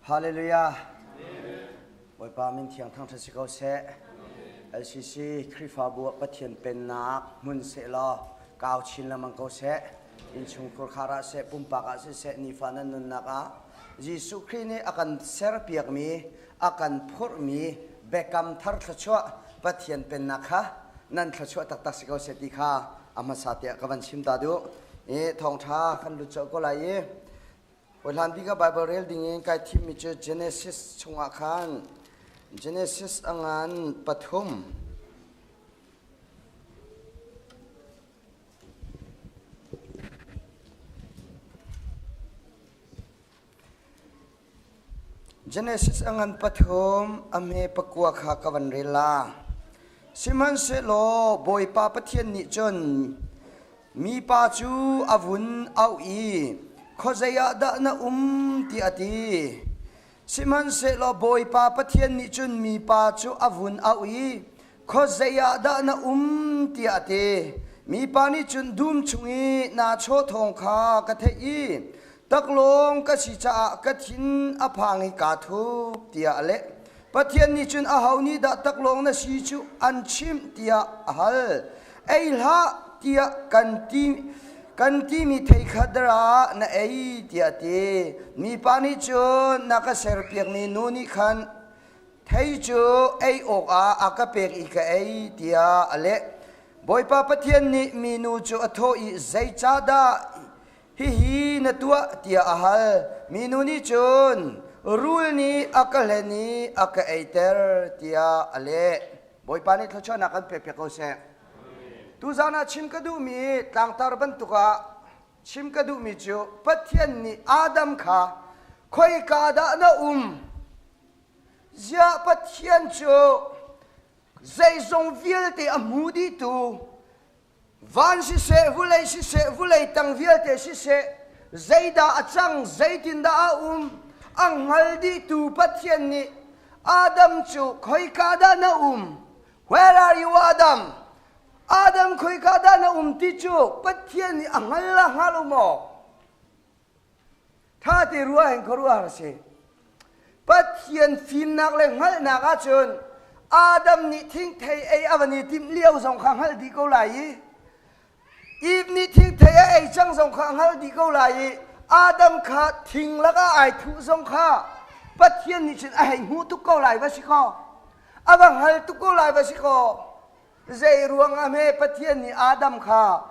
Hallelujah. Bawipa min thiang thangṭhat si ko seh. LCC Khrihfabu ah Pathian pennak hmun seh law kau chin lengmang ko seh. Innchungkhur khar ah seh, pumpak ah siseh, nifa nan nunnak ah Jesuh Khrih nih a kan serpiakmi, a kan phurhmi biakam thar thluachuah Pathian pennak kha nan thluachuah taktak si ko seh ti kha a hmasa tiah ka van chim ta duh. I thawngṭha kan lut colh ko lai i Hlan bik ah Baibal rel dingin kai thimmi cu Genesis chungah khan Genesis a ngan pathum. Genesis a ngan pathum a hme pakua kha ka van rel la. Sihmanhsehlaw Bawipa Pathian nih cun Mipa cu a vun auh i, Khuazei ah dah na um? tiah a ti. Sihmanhsehlaw Bawipa Pathian nih cun mipa cu a vun auh i, Khuazei ah dah na um? tiah a ti. Mipa nih cun dum chung i naa chaw thawng kha ka theih i taklawng ka si caah ka thin a phang i kaa thup, tiah a leh. Pathian nih cun aho nih dah taklawng na si cu an chimh tiah a hal. Ei hlah tiah kan ti kan timi thei kha dara na ei tiah a ti. Mipa nih cun na ka serpiakmi nu nih khan thei cu ei awkah a ka pek i ka ei tiah a leh. Bawipa Pathian nih minu cu a thawh i zeicahdah hihi na tuah tiah a hal. Minu nih cun rul nih a ka hlen i a ka eiter tiah a leh. Bawipa nih thluachuahnak kan pekpiak ko seh. Tuzan ah chim ka duhmi tlangtar bantuk ah chim ka duhmi cu Pathian nih Adam kha khoika dah na um? Ziah Pathian cu zeizong vialte a hmu dihtu Van siseh, vulei siseh, vulei tang vialte siseh, zeidah a cang, zeitindah a um, a hngal dihtu Pathian nih Adam cu khoika dah na um? Where are you, Adam? Adam khoika dah na um ti cu Pathian nih a hngal la hngal u maw? Tha te rua hin khuaruahhar a si. Pathian fimnak le hngalhnak ahcun Adam nih thingthei ei a van i timh lio zong kha hngalh dih ko lai i Eve nih thingthei a ei cang zong kha hngalh dih ko lai i Adam kha thing lakah ai thuh zong kha Pathian nih cun a hei hmuh tuk ko lai va si kaw a va hngal tuk ko lai va si kaw zei ruangah hme Pathian nih Adam kha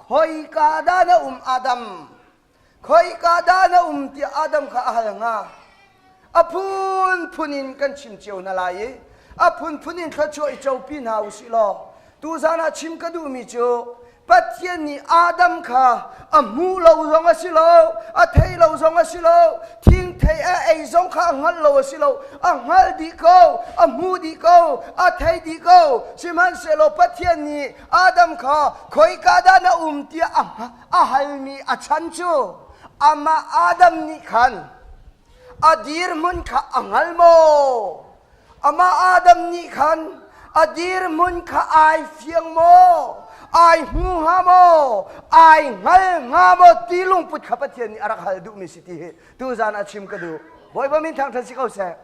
khoika dah na um Adam Khoika dah na um tiah Adam kha a hal hnga. A phunphun in kan chim cio hna lai i a phunphun in thluachuah i copi hna u sih law tuzan ah chim ka duhmi cu Pathian nih Adam kha a hmuh lo zong a si lo, a thei lo zong a si lo, thingthei a ei zong kha a hngalh lo a si lo, a hngalh dih ko, a hmuh dih ko, a thei dih ko. Sihmanhsehlaw Pathian nih Adam kha khoika dah na um tiah a a halmi a chan cu amah Adam nih khan a dirhmun kha a hngal maw? Amah Adam nih khan a dirhmun kha ai fiang maw? Ai hmu hnga maw? Ai hngal hnga maw? Ti lungput kha Pathian nih a rak hal duhmi si ti hi tuzan a chim ka duh. Bawipa min thangṭhat si ko seh.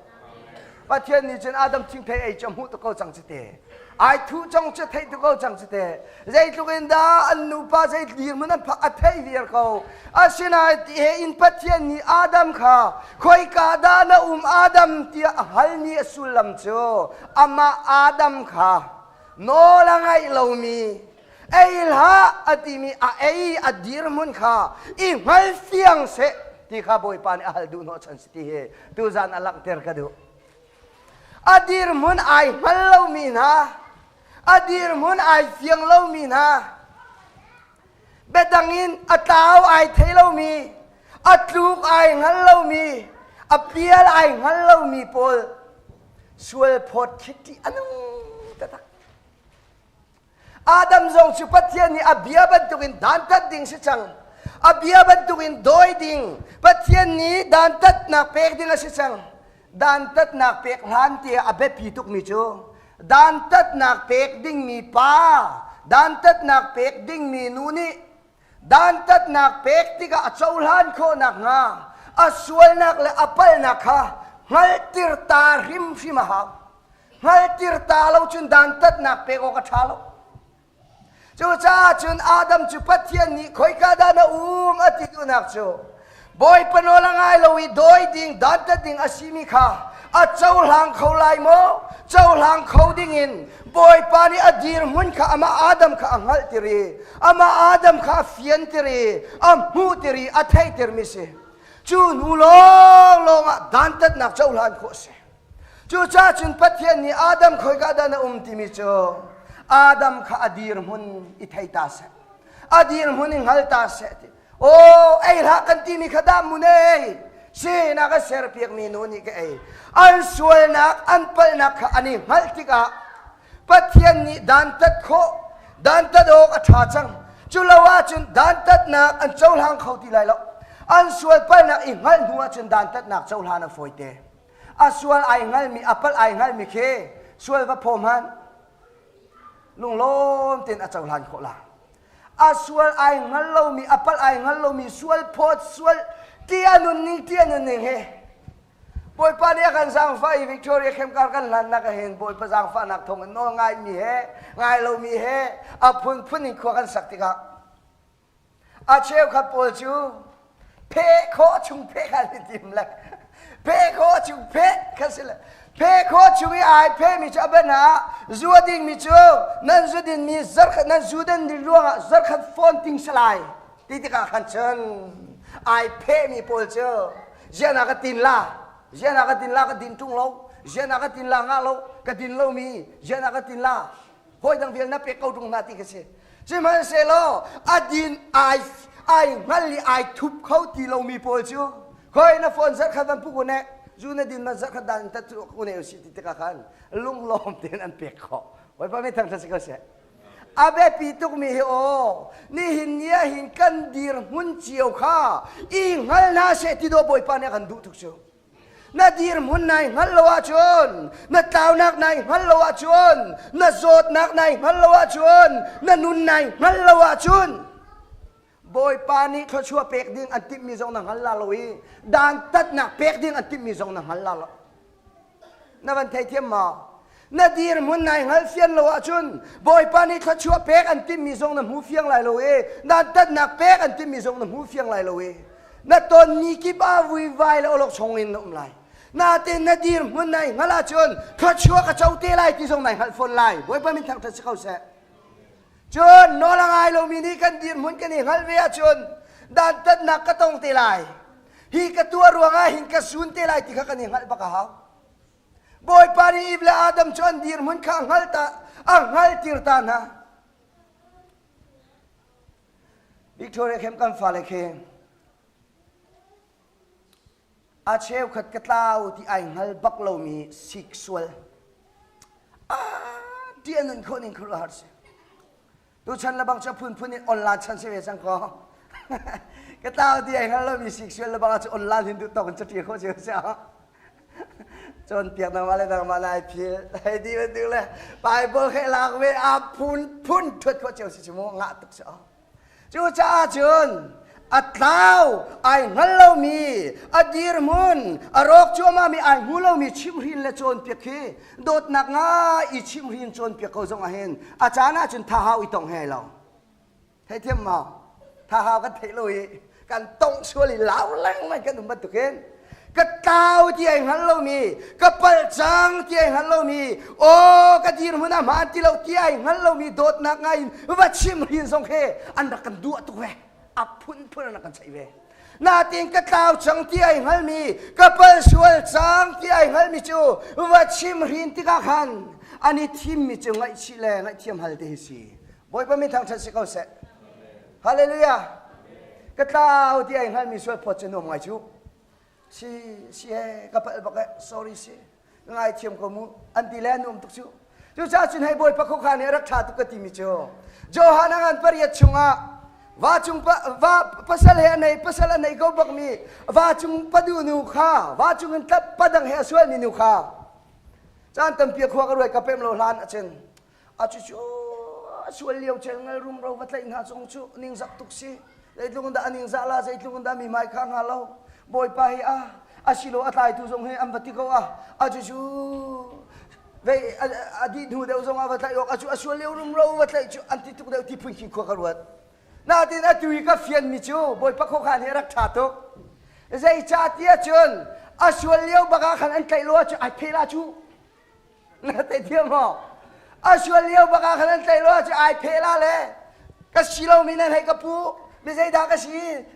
Pathian nih cun Adam thingthei ei cu a hmuh tuk ko cang cu te. Ai thuh cong cu theih tuk ko cang cu te. Zeitluk in dah an nupa zei dirhmun an phak a theih viar ko. Asinain ti he in Pathian nih Adam kha khoika dah na um Adam tiah a halmi a sullam cu amah Adam kha nawl a ngaih lomi ei hlah a timi a ei a dirhmun kha i hngal fiang seh ti kha Bawipa nih a hal duh hnawhchan si ti hi tuzan a langhter ka duh. A dirhmun ai hngal lomi hna, a dirhmun ai fiang lomi hna, biadang in a tlau ai thei lomi, a tluk ai hngal lomi, a pial ai hngal lomi pawl sual phawt khi ṭih a nung taktak. Adam zong cu Pathian nih a bia bantukin dantat ding si cang. A bia bantukin dawi ding, Pathian nih dantatnak pek ding a si cang. Dantatnak pek hlan tiah a biapi tukmi cu dantatnak pek dingmi pa, dantatnak pek dingmi nu nih dantatnak pek tikah a cohlan khawh nakhnga, a sualnak le a palhnak kha hngalhtir ta hrimhrim a hau. Hngalhtir ta lo cun dantatnak pek awk a ṭha lo. Cucaah cun Adam cu Pathian nih khoika dah na um a ti duhnak cu Bawipa nawl a ngai lo i dawi ding dantat ding a simi kha a cohlang kho lai maw? Cohlang kho dingin Bawipa nih a dirhmun kha amah Adam kha a hngalhter i amah Adam kha a fianter i a hmuhter i a theihtermi si. Cu hnu lawnglawng ah dantatnak cohlan khawh a si. Cucaah cun Pathian nih Adam khoika dah na um timi cu Adam kha a dirhmun i thei ta seh. A dirhmun i hngal ta seh ti. Aw ei hlah kan timi kha dah mun ei. Si na ka serpiakmi nu nih ka ei. An sualnak, an palhnak kha an i hngalh tikah Pathian nih dantat khawh, dantat awk a ṭha cang. Cu lo ahcun dantatnak an cohlang kho ti lai lo. An sual palhnak i hngalh hnu ahcun dantatnak cohlan a fawite. A sual ai hngalmi, a palh ai hngalmi khi sual va phaw hmanh lunglawm tein a cohlan khawh la. A sual ai hngal lomi, a palh ai hngal lomi sual phawt sual ti a nunning ti a nunning hi Bawipa nih a kan zaangfah i Victoria Khemkar kan hlannak ah hin Bawipa zaangfahnak thawng in nawl ngaimi he ngai lomi he a phunphun in khua kan sak tikah a cheukhat pawl cu pheh khawh chung pheh kha an i tim le pheh khawh chung pheh kha si le pheh khawh chung i ai phehmi cu a ban ah zu a dingmi cu nan zu dinmi zarkhat nan zu den ding ruangah zarkhat phone ting salai ti tikah khan cun ai phehmi pawl cu ziana ka tin la ziana ka tin la ka din ṭung lo ziana ka tin la ngah lo ka din lomi ziana ka tin la hawi dang vial na pek ko ṭung hna ti ka si sihmanhsehlaw a din ai ai hngal i ai thup kho ti lomi pawl cu khoi na phone zarkhat van puk une zu na din man zarkhat dan tat une usi ti tikah khan lunglawm tein an pek khawh Bawipa mi thangṭhat si ko seh A biapi tukmi hi aw, nihin ni ah hin kan dirhmun cio kha i hngal hna seh ti dawh Bawipa nih a kan duh tuk cu. Na dirhmun nai hngalh lo ahcun, na tlaunak nai hngalh lo ahcun, na zawtnak nai hngalh lo ahcun, na nun nai hngalh lo ahcun, Bawipa nih thluachuah pek ding an timhmi zong na hngal la lo i dantatnak pek ding an timhmi zong na hngal la lo. Na van theithiam maw? Na dirhmun nai hngalfian lo ahcun Bawipa nih thluachuah pek an timhmi zong na hmu fiang lai lo i dantatnak pek an timhmi zong na hmu fiang lai lo i na tonmi kip ah vuivai le awlokchong in na um lai. Natin na dirhmun nai hngalh ahcun thluachuah ka co te lai ti zong nai hngalh fawn lai. Bawipa min thangṭhat si ko seh. Cun nawl a ngai lomi nih kan dirhmun kan i hngalh ve ahcun dantatnak ka tong te lai. Hi ka tuah ruangah hin ka sun te lai ti kha kan i hngalh bak a hau. Bawipa nih Eve le Adam cu an dirhmun kha a hngalh ta, a hngalhtir ta hna. Victoria Camp kan fale khi a cheukhat ka tlau ti ai hngal bak lomi sik sual ti an nun khawh ning khuaruahhar si tuchan le bang cu a phunphun in online chan si ve cang ko ka tlau ti ai hngal lomi sik sual le bang cu online hin duh tawk in caṭial khawh cio si cawnpiak nangmah le nangmah na ai phil hei ti bantuk le Bible he lak ve a phunphun ṭhuat khawh cio si cu mu ngah tuk si Cucaah cun a tlau ai hngal lomi a dirhmun a rawk cuahmahmi ai hmu lomi chimhrin le cawnpiak khi dawtnak ngai i chimhrin cawnpiak ko zong ahhin a caan ahcun thahau i tong he lo theithiam maw thahau kan theih lo i kan tongh sual i lau lengmang kan um bantukin ka tlau ti ai hngal lomi ka palh cang ti ai hngal lomi aw ka dirhmun ah hmaan ti lo ti ai hngal lomi dawtnak ngai in va chim rin zong he an rak kan duah tuk ve a phunphun an rak kan ceih ve natin ka tlau cang ti ai hngalmi ka pal sual cang ti ai hngalmi cu va chim hrin tikah khan an i thimmi cu ngaihchih le ngaihthiam hal te hi si Bawipa min thangṭhat si ko seh Hallelujah! Ka tlau ti ai hngalmi sual phawt cu nuam ngai cu. Si, si he, ka palh bak eh, sorry si. Ka ngaithiam ko mu. An ti le an nuam tuk cu. Cucaah cun hei Bawipa khuakhan nih a rak ṭha tuk ka timi cu. Johan a ngan pariat chungah va cung pa, va pasal he a nei pasal a nei ko bakmi va cung padu nu kha va cung in tlap padang he a sualmi nu kha caan tampi a khua ka ruai ka pem lo hlan achin A cucu a sual lio celngal rumro va tlaih hna zong cu ningzak tuk si. Zeitluk in dah a ningzah la, zeitluk in dah mi hmai kha hnga lo. Bawipa hi a asilo a tlaitu zong hi an va ti ko a a cu cu vei a dih hnu deuh zong ah va tlaih awk a cu a sual lio rumro va tlaih cu an ti tuk deuh ti phun khi khua ka ruat. Natin atu i ka fianmi cu Bawipa khuakhan hi a rak ṭha tuk. Zeicahtiah cun a sual lio bak ah khan an tlaih lo ahcun ai pheh la cu. Na theih thiam maw? A sual lio bak ah khan an tlaih lo ahcun ai pheh la le ka si lomi nan hei ka pu mi zeidah ka si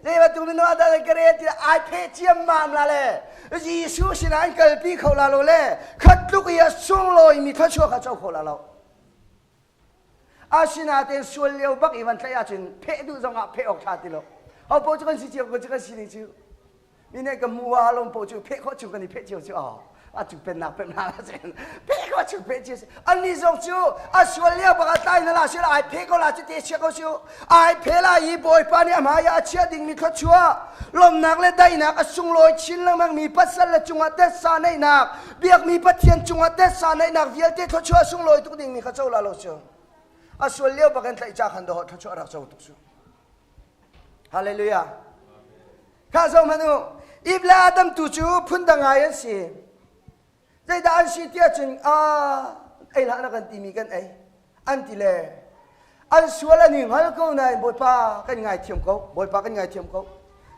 zei bantuk minung ah dah nan ka rel ti ai pheh ciammam la le Jesuh sinah an kalpi kho la lo le khat tluk i a sunglawimi thluachuah kha co kho la lo. Asinain sual lio bak i van tlaih ahcun pheh duh zongah pheh awk ṭha ti lo. Ho paoh cu kan si cio ko cu kan sining cu. Mi nih ka hmu ah lawm paoh cu pheh khawh chung kan i pheh cio cu oh a cu pennak pemh hna la cun pheh khawh chung pheh cio si. Annih zong cu a sual lio bak ah tlai na la sila ai pheh ko la cu te chia ko cu. Ai pheh lai i Bawipa nih a hmai ah a chiah dingmi thluachuah lawmhnak le daihnak a sunglawi chin lengmangmi pasal le cungah tetsa neihnak biakmi Pathian cungah tetsa neihnak vialte thluachuah sunglawi tuk dingmi kha co la lo cu a sual lio bak in tlaih ca khan dawh thluachuah rak co tuk cu. Hallelujah. Kha zo hmanh u. Eve le Adam tu cu phundang ngai an si. Zeidah an si tiah cun ah ei hlah na kan timi kan ei an ti le an sual an i hngal ko nain Bawipa kan ngaithiam ko Bawipa kan ngaithiam ko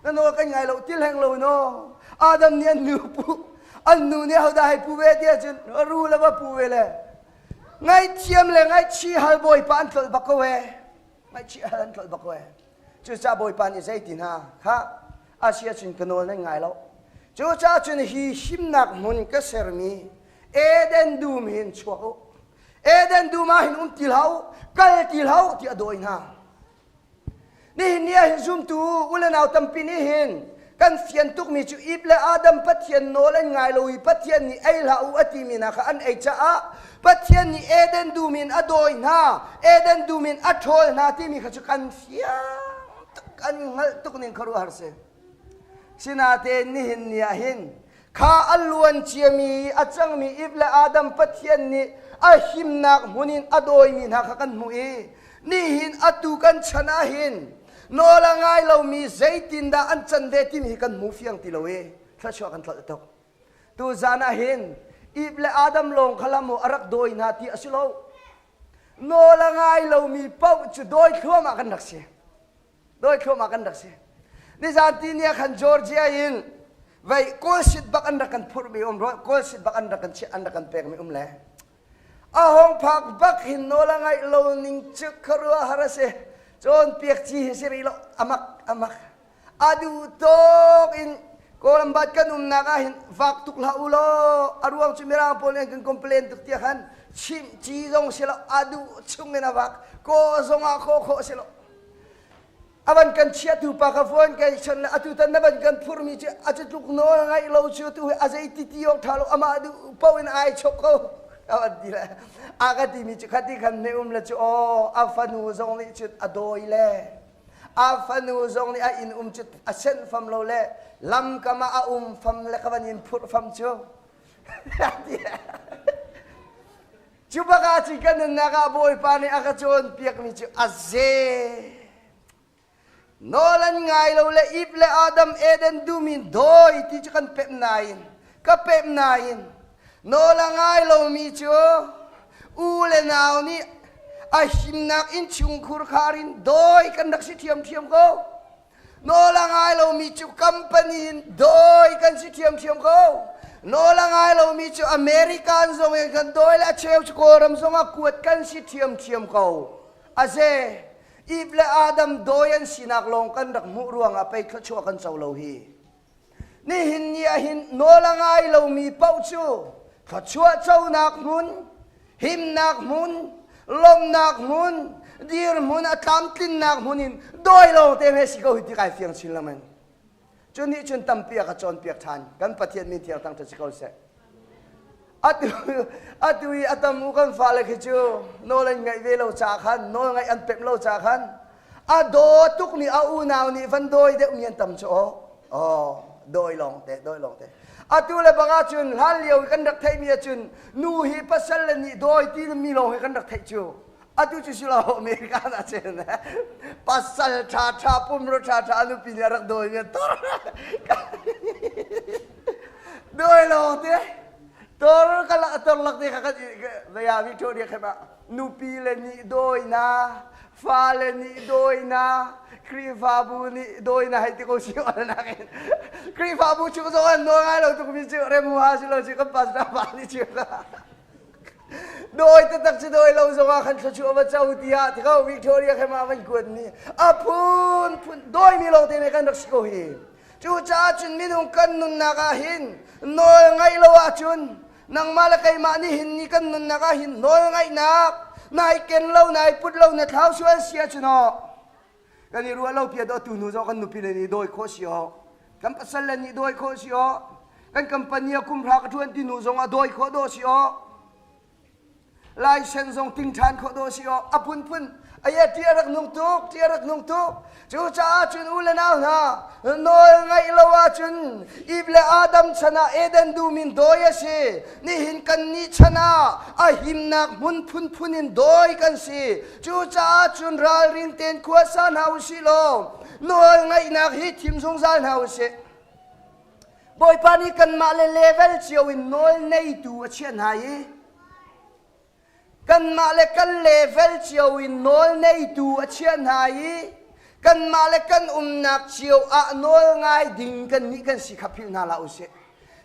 na nawl kan ngai lo til heng lo no Adam nih an nu pu an nu nih hodah hei pu ve tiah cun ru le va pu ve le ngaithiam le ngaihchih hal Bawipa an tlolh bak ko e ngaihchih hal an tlolh bak ko e Cucaah Bawipa nih zei ti hna kha a si ahcun ka nawl nan ngai lo. Cucaah cun hi himnak hmun ka sermi Eden dum hin chuak u. Eden dum ah hin um ti hlah u, kal ti hlah u tiah a dawi hna. Nihin ni ah hin zumtu u le nau tampi nih hin kan fian tukmi cu Eve le Adam Pathian nawl an ngai lo i Pathian nih ei hlah u a timi hna kha an ei caah Pathian nih Eden dum in a dawi hna, Eden dum in a ṭhawl hna timi kha cu kan fiang tuk, kan hngalh tuk ning khuaruahhar si. Sinatein nihin ni ah hin kha a luan ciami a cangmi Eve le Adam Pathian nih a himnak hmun in a dawimi hna kha kan hmuh i nihin atu kan chan ah hin nawl a ngai lomi zeitindah an can ve timi hi kan hmu fiang ti lo i thluachuah kan tlolh tuk. Tuzan ah hin Eve le Adam lawng kha lam a rak dawi hna ti a si lo. Nawl a ngai lomi paoh cu dawi thluahmah kan rak si. Dawi thluahmah kan rak si. Nizan ti ni ah khan Georgia in vei kawlsit bak an rak kan phurhmi um rua kawlsit bak an rak kan chiah an rak kan pekmi um le a hong phak bak hin nawl a ngaih lo ning cu khuaruahhar a si. Cawnpiak ci hi si rih lo amak amak A duh tawk in Kawlram bat kan umnak ah hin vak tuk hlah u law a ruang cu Mirang pawl nih an kan complain tuk tiah khan chimh ci zong si lo a duh chung in a vak kaw zong ah khaw khawh si lo a van kan chiatu pa kha phone kai chon le atu tan na van kan phurmi cu a cu tluk nawl ngaih lo cu tu hi a zei ti ti awk tha lo amah duh paoh in ai chok ko a van ti le a ka timi cu khati khan ne um le cu aw a fanu zong nih cun a dawi le A fanu zong nih a inn um cu a senh fam lo le lamkam ah a um fam le ka van in phurh fam cu. Cu bak ah cun kan nunnak ah Bawipa nih a ka cawnpiakmi cu a ze. Nawl an ngai lo le Eve le Adam Eden dum in dawi ti cu kan pemh nain ka pemh nain Nawl a ngai lomi cu u le nau nih a himnak innchungkhur khar in dawi kan rak si ṭhiamṭhiam ko. Nawl a ngai lomi cu company in dawi kan si ṭhiamṭhiam ko. Nawl a ngai lomi cu American zong in kan dawi le a cheu cu Kawlram zong ah kuat kan si ṭhiamṭhiam ko. A ze, Eve le Adam dawi an sinak lawng kan rak hmuh ruangah pei thluachuah kan co lo hi. Nihin ni ah hin nawl a ngai lomi paoh cu thluachuah conak hmun, himnak hmun, lawmhnak hmun, dirhmun a tlamtlinnak hmun in dawi lawng te he si ko hi ti kai fiang chin lengmang. Cu nih cun tampi a ka cawnpiak ṭhan. Kan Pathian min thiang thangṭhat si ko seh. Atu atu i a tam u kan fale khi cu nawl an ngaih ve lo ca khan nawl ngaih an pemh lo ca khan a daw tukmi a unau nih van dawi deuhmi an tam cu aw aw dawi lawng te dawi lawng te atu le bang ahcun hlan lio i kan rak theihmi ahcun nu hi pasal le nih dawi ti mi lawng hi kan rak theih cu. Atu cu si lo America na cun pasal ṭha ṭha pumrua ṭha ṭha a nupi nih a rak dawi mi tor dawi lawng te tor ka la tor lak te kha kan vaya Victoria khem ah nupi le nih dawi na fale nih dawi na Khrihfabu nih dawi na hei ti ko si nak in Khrihfabu chung zong an nawl ngai lo tuk mi cu remu ha si lo si kan pastor pa nih cu Dawi taktak cu dawi lo zongah khan thluachuah va co tiah ti ko Victoria khe ma van kuat ni a phun phun dawi mi lawng te ne kan rak si ko hi. Cucaah cun minung kan nunnak ah hin nawl ngaih lo ahcun nangmah le keimah nih hin ni kan nunnak ah hin nawl ngaihnak nai ken lo nai put lo na thlau sual si ahcun aw kan i ruah lo pia do tu hnu zong kan nupi le nih dawi khawh si aw kan pasal le nih dawi khawh si aw kan company ah kum hra ka ṭuan ti hnu zong ah dawi khawh dawh si aw Laisen zong ting ṭhan khawh dawh si aw a phunphun aya ṭi a rak nung tuk ṭi a rak nung tuk cucaah cun u le nau hna nawl ngaih lo ahcun Eve le Adam chan ah Eden dum in dawi a si nihin kan nih chan ah a himnak hmun phunphun in dawi kan si cucaah cun ralrin tein khua sa hna u sih law nawl ngaihnak hi thim zungzal hna u sih Bawipa nih kanmah le level cio in nawl neitu a chiah hna i kanmah le kan level cio in nawl neitu a chiah hna i kanmah le kan umnak cio ah nawl ngai ding kannih kan si kha philh hna hlah usih.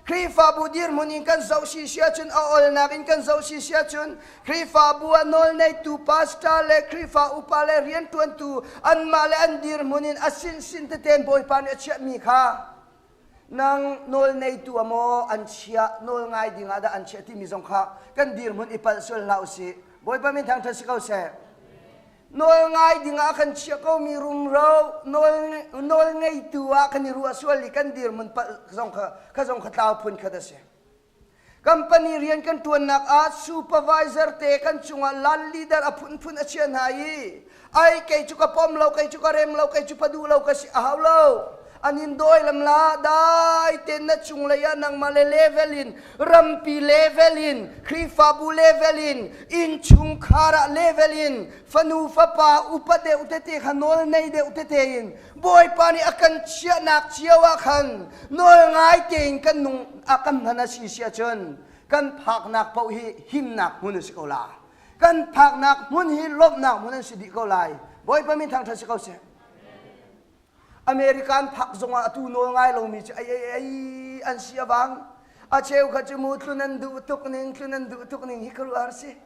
Khrihfabu dirhmun in kan zoh si si ahcun a olnak in kan zoh si si ahcun Khrihfabu ah nawl neitu pastor le Khrihfa upa le rianṭuantu anmah le an dirhmun in a sinsin tete Bawipa nih a chiahmi kha Nang nawl neitu a maw an chiah nawl ngai ding ah dah an chiah timi zong kha kan dirhmun i palh sual hlah usih. Bawipa min thangṭhat si ko seh. Nawl ngai ding ah kan chiah komi rumro nawl nawl ngeitu ah kan i ruah sual i kan dirhmun palh zong kha kha zong kha tlau phun khat a si. Company rian kan ṭuannak ah supervisor te kan cungah lal leader a phunphun a chia hna i ai kei cu ka pom lo kei cu ka rem lo kei cu pa duh lo ka si a hau lo an in dawi lam la dai ten na cunglei ah nangmah le level in rampi level in Khrihfabu level in innchungkhar ah level in fanu fapa upa deuh tete kha nawl nei deuh tete in Bawipa nih a kan chiahnak cio ah khan nawl ngai tein kan nung a kan hman a si si ahcun kan phaknak paoh hi himnak hmun a si ko la. Kan phaknak hmun hi lawmhnak hmun an si dih ko lai. Bawipa min thangṭhat si ko seh. American phak zongah atu nawl ngai lomi cu ai ai ai an si a bang. A cheu kha cu mu tlun an duh tuk ning tlun an duh tuk ning hi khuaruahhar si.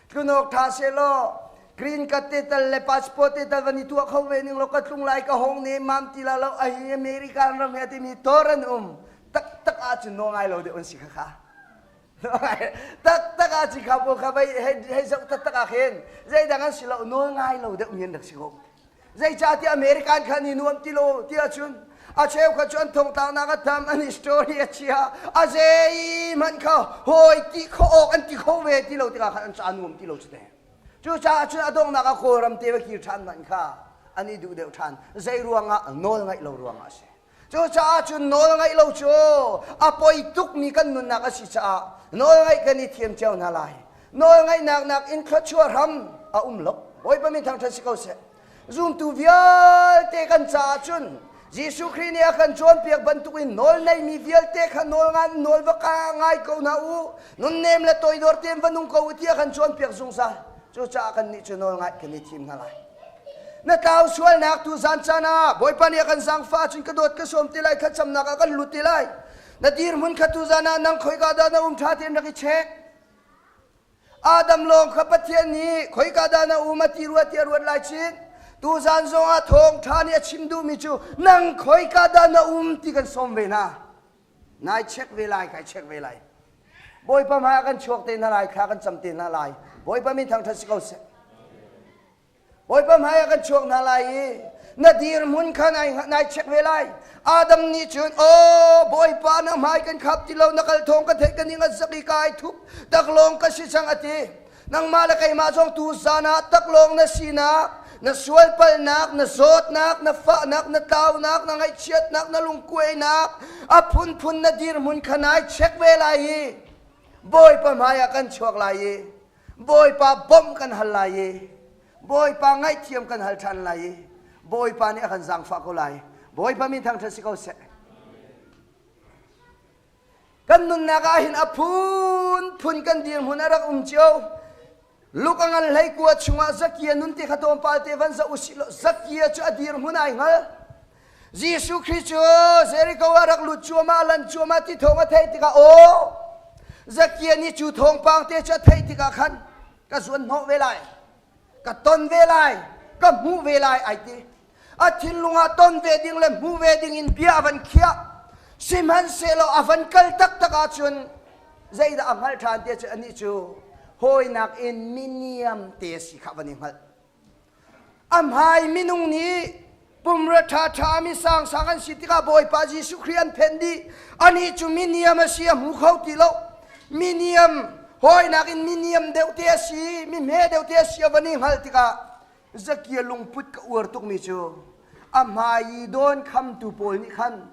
Tlun awk ṭha sehlaw green card te tal le passport te tal van i tuah kho ve ning law ka tlung lai ka hong ne mam ti la lo a hi American ram he timi tor an um taktak ahcun nawl ngai lo deuh an si kha kha taktak ah ci kha pawl kha vai hei zoh taktak ah khin zeidang an si lo nawl ngai lo deuh mi an rak si ko Zeicahtiah American kha ni nuam ti lo ti ahcun a cheu kha cu an thongtlaknak a tam an story a chia a zeihmanh kha hawi ti kho awk an ti kho ve ti lo tikah khan an ca nuam ti lo cu te cucaah cun a donghnak ah Kawlram te va kir ṭhan hmanh kha an i duh deuh ṭhan zei ruangah nawl ngaih lo ruangah a si Cucaah cun nawl ngaih lo cu a poi tukmi kan nunnak a si caah nawl ngaih kan i thiam cio hna lai. Nawl ngaihnak nakin thluachuah hram a um lo. Bawipa min thangṭhat si ko seh. Zumtu vialte kan caah cun Jesuh Khrih nih a kan cawnpiak bantukin nawl neimi vialte kha nawl ngan nawl va ka ngai ko hna u. Nunnem le toidor tein va nung ko u tiah a kan cawnpiak zungzal. Cucaah kannih cu nawl ngaih kan i thim hna lai. Na tlau sualnak tu zan caan ah Bawipa nih a kan zaangfah cun ka dawt ka sawm ti lai thlacamnak ah kan lut ti lai. Na dirhmun kha tu zan ah nang khoika dah na um ṭha tein rak i check. Adam lawng kha Pathian nih khoika dah na um a ti rua tiah ruat lai chin. Tu zan zong ah thawngṭha nih a chim duhmi cu nang khoika dah na um ti kan sawm ve hna. Nai check ve lai, kai check ve lai. Bawipa hmai ah kan chuak te hna lai, thla kan cam te hna lai. Bawipa min thangṭhat si ko seh. Bawipa hmai ah kan chuak hna lai i na dirhmun kha nai, nai check ve lai. Adam nih cun, Aw Bawipa na hmai kan khap ti lo, na kal thawng ka theih ka ning a zak i kai thup, taklawng ka si cang a ti. Nangmah le keimah zong tu zan ah taklawng na sinak, na sualpalhnak, na zawtnak, na fahnak, na tlaunak, na ngaihchiatnak, na lungkuainak, a phunphun na dirhmun kha nai check ve lai i Bawipa hmai ah kan chuak lai i. Bawipa bawmh kan hal lai i Bawipa ngaihthiam kan hal ṭhan lai i Bawipa nih a kan zaangfah ko lai. Bawipa min thangṭhat si ko seh. Kan nunnak ah hin a phunphun kan dirhmun a rak um cio. Luka ngan hlei kua chungah Zakia nun te kha tlawmpal te van zoh usih law Zakia cu a dirhmun ai hngal. Jesuh Khrih cu Jericho ah rak lut cuahmah lan cuahmah ti thawng a theih tikah aw Zakia nih cu thawngpang te cu a theih tikah khan ka zuan hnawh ve lai ka ton ve lai ka hmuh ve lai ai ti a thinlung ah ton ve ding le hmuh ve ding in bia a van khiah sihmanhsehlaw a van kal taktak ahcun zeidah a hngalh ṭhan ti cu anih cu hawinak in miniam te si kha van i hngalh A hmai minung nih pumra ṭhaṭha mi sangsang an si tikah Bawipa Jesuh Khrih an phenh dih. Anih cu miniam a si a hmu kho ti lo. Miniam hawinak in miniam deuh te a si, mi hme deuh te a si a van i hngalh tikah Zakia lungput ka uar tukmi cu a hmai i dawn khamtu pawl nih khan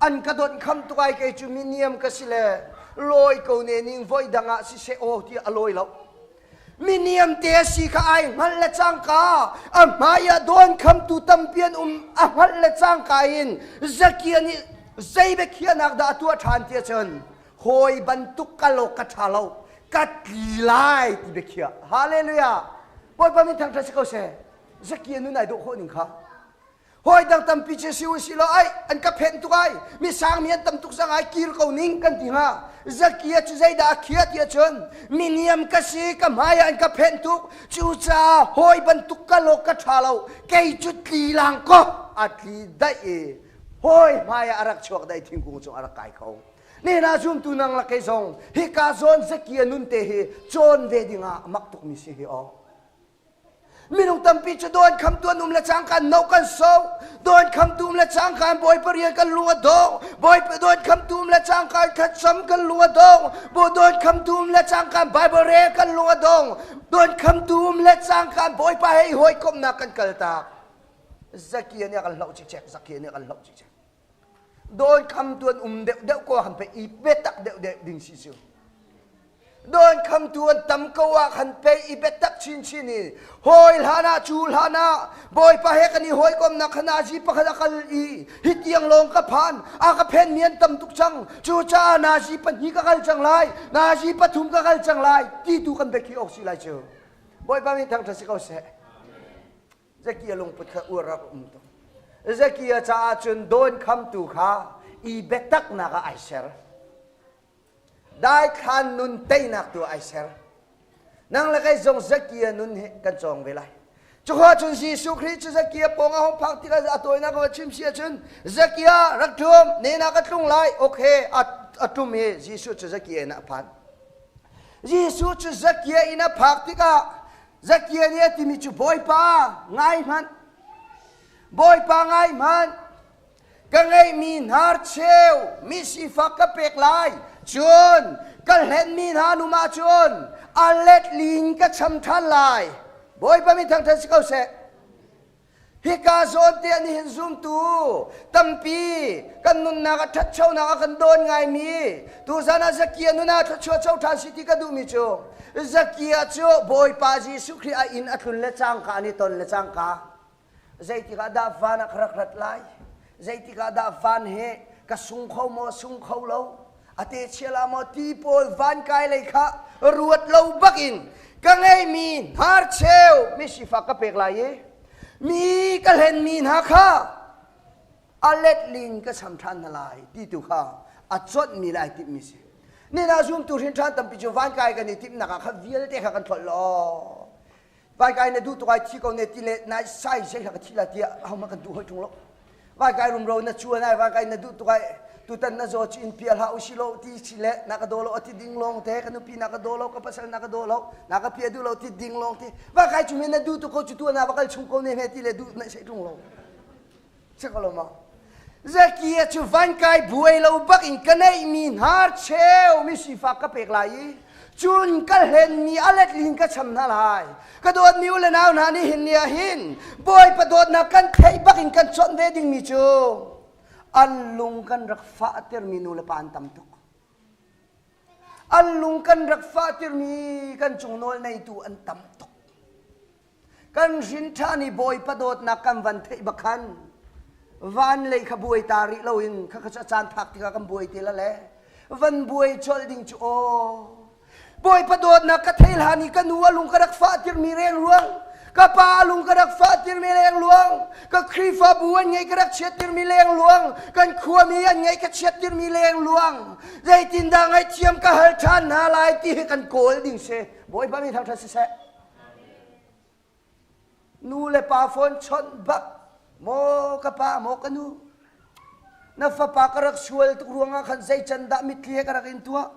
an ka donh kham tuk ai kei cu miniam ka si le lawi ko ne ning voi dang ah siseh aw tiah a lawi lo. Miniam te a si kha ai hngalh le cangka a hmai ah dawn khamtu tampi an um a hngalh le cangka in Zakia nih zei biakhiahnak dah a tuah ṭhan ti ahcun hawi bantuk ka lo ka ṭha lo ka tli lai ti biakhiah hallelujah Bawipa min thangṭhat si ko seh Zakia nun ai dawh khawh ning kha Hawi dang tampi cu si usih law ai an ka phenh tuk ai mi sangmi an tam tuk cang ai kir ko ning kan ti hnga Zakia cu zeidah a khiah ti ahcun miniam ka si ka hmai ah an ka phenh tuk cucaah hawi bantuk ka lawk ka ṭha lo kei cu tli lang ko a tli daih i hawi hmai ah a rak chuak daih thingkung cung a rak kai kho Nihin ah zumtu nang le kei zong hika zawn Zakia nun te hi cawn ve dingah mak tukmi si hi aw. Minung tampi cu dawn khamtu an um le cangka no kan so. Dawn khamtu um le cangka Bawipa rian kan lung a dong. Bawipa dawn khamtu um le cangka thlacam kan lung a dong. Bo dawn khamtu um le cangka Bible rel kan lung a dong. Dawn khamtu um le cangka Bawipa he i hawikomhnak kan kaltak. Zakia nih a kan hloh cikcek. Zakia nih a kan hloh cikcek. Dawn khamtu an um deuhdeuh ko ah khan pei i biatak deuhdeuh ding si cu. Dawn khamtu an tam ko ah khan pei i biatak chinchin i hawi hlan ah cu hlan ah Bawipa he kan i hawikomnak kha nazi pakhat a kal i hi tiang lawng ka phan a ka phenmi an tam tuk cang cucaah nazi pahnih ka kal cang lai nazi pathum ka kal cang lai ti tu kan biakhi awk si lai cu Bawipa min thangṭhat si ko seh. Zakia lungput kha uar rak um tuk. Zakia caah cun dawn khamtu kha i biataknak ah ai ser. Daithlan nun teinak tu ai ser. Nang le kei zong Zakia nun hi kan cawng ve lai. Cukhua cun Jesuh Khrih cu Zakia pawng a hung phak tikah a tawinak a chim si ahcun Zakia rak ṭum nena ka tlung lai okay a ṭum i Jesuh cu Zakia inn ah a phan. Jesuh cu Zakia inn a phak tikah Zakia nih a timi cu Bawipa ngai hmanh Bawipa ngai hmanh ka ngeihmi hnarcheu mi sifak ka pek lai cun ka hlenmi hna num ahcun a let lin ka cham ṭhan lai Bawipa min thangṭhat si ko seh Hika zawn te ah nihin zumtu tampi kan nunnak a ṭhatchonak a kan dawn ngaimi tuzan ah Zakia nun ah thluachuah co ṭhan si ti ka duhmi cu Zakia cu Bawipa Jesuh Khrih a inn a tlun le cangka an i ton le cangka zeitik ah dah van ah ka rak rat lai zeitik ah dah van he ka sung kho maw sung kho lo a te chia la maw ti pawl van kai lei kha ruat lo bakin ka ngeimi hnarcheu mi sifak ka pek lai i mi ka hlenmi hna kha a letlin ka cham ṭhan hna lai ti tu kha a conhmi le ai timhmi si nina zumtu hrin ṭhan tampi cu van kai kan i timhnak ah kha vialte kha kan tlolh law Vai na duh tuk ai thi ko ne ti le nai sai zei ka thi la tiah ahohmanh kan duh hoi ṭung lo. Vai kai rumro na chuan ai vai kai na duh tuk ai tutan na zaw cu in pial hlah usi lo ti si le na ka daw lo ati ding lawng te ka nupi na ka daw lo ka pasal na ka daw lo na ka pia duh lo ti ding lawng te vai kai cu na duh tuk ko cu tu na va kal chung ko ne he ti le duh na sei ṭung lo. Zakia cu van kai buai lo bak in ka neihmi hnarcheu mi sifak ka pek lai i cun ka hlenmi a letlin ka cham hna lai. Ka dawtmi u le nau hna nih hin ni ah hin Bawipa dawtnak kan theih bak in kan chawnh ve dingmi cu an lung kan rak fahtermi nu le pa an tam tuk. An lung kan rak fahtirmi kan cung nawl neitu an tam tuk. Kan hrin ṭhan i Bawipa dawtnak kan van theih bak khan van lei kha buai ta rih loin khakha cu a caan phak tikah kan buai te la le van buai colh ding cu aw Bawipa dawtnak ka thei hlan i ka nu a lung ka rak fahtirmi rengruang ka pa a lung ka rak fahtirmi lengluang ka Khrihfabu an ngeih ka rak chiattirmi lengluang kan khuami an ngeih ka chiattirmi lengluang zeitindah ngaihthiam ka hal ṭhan hna lai ti hi kan kawl ding si Bawipa mi thangṭhat siseh Nu le pa phone chawnh bak maw ka pa maw ka nu na fapa ka rak sual tuk ruangah khan zei can dah mitthli he ka rak in tuah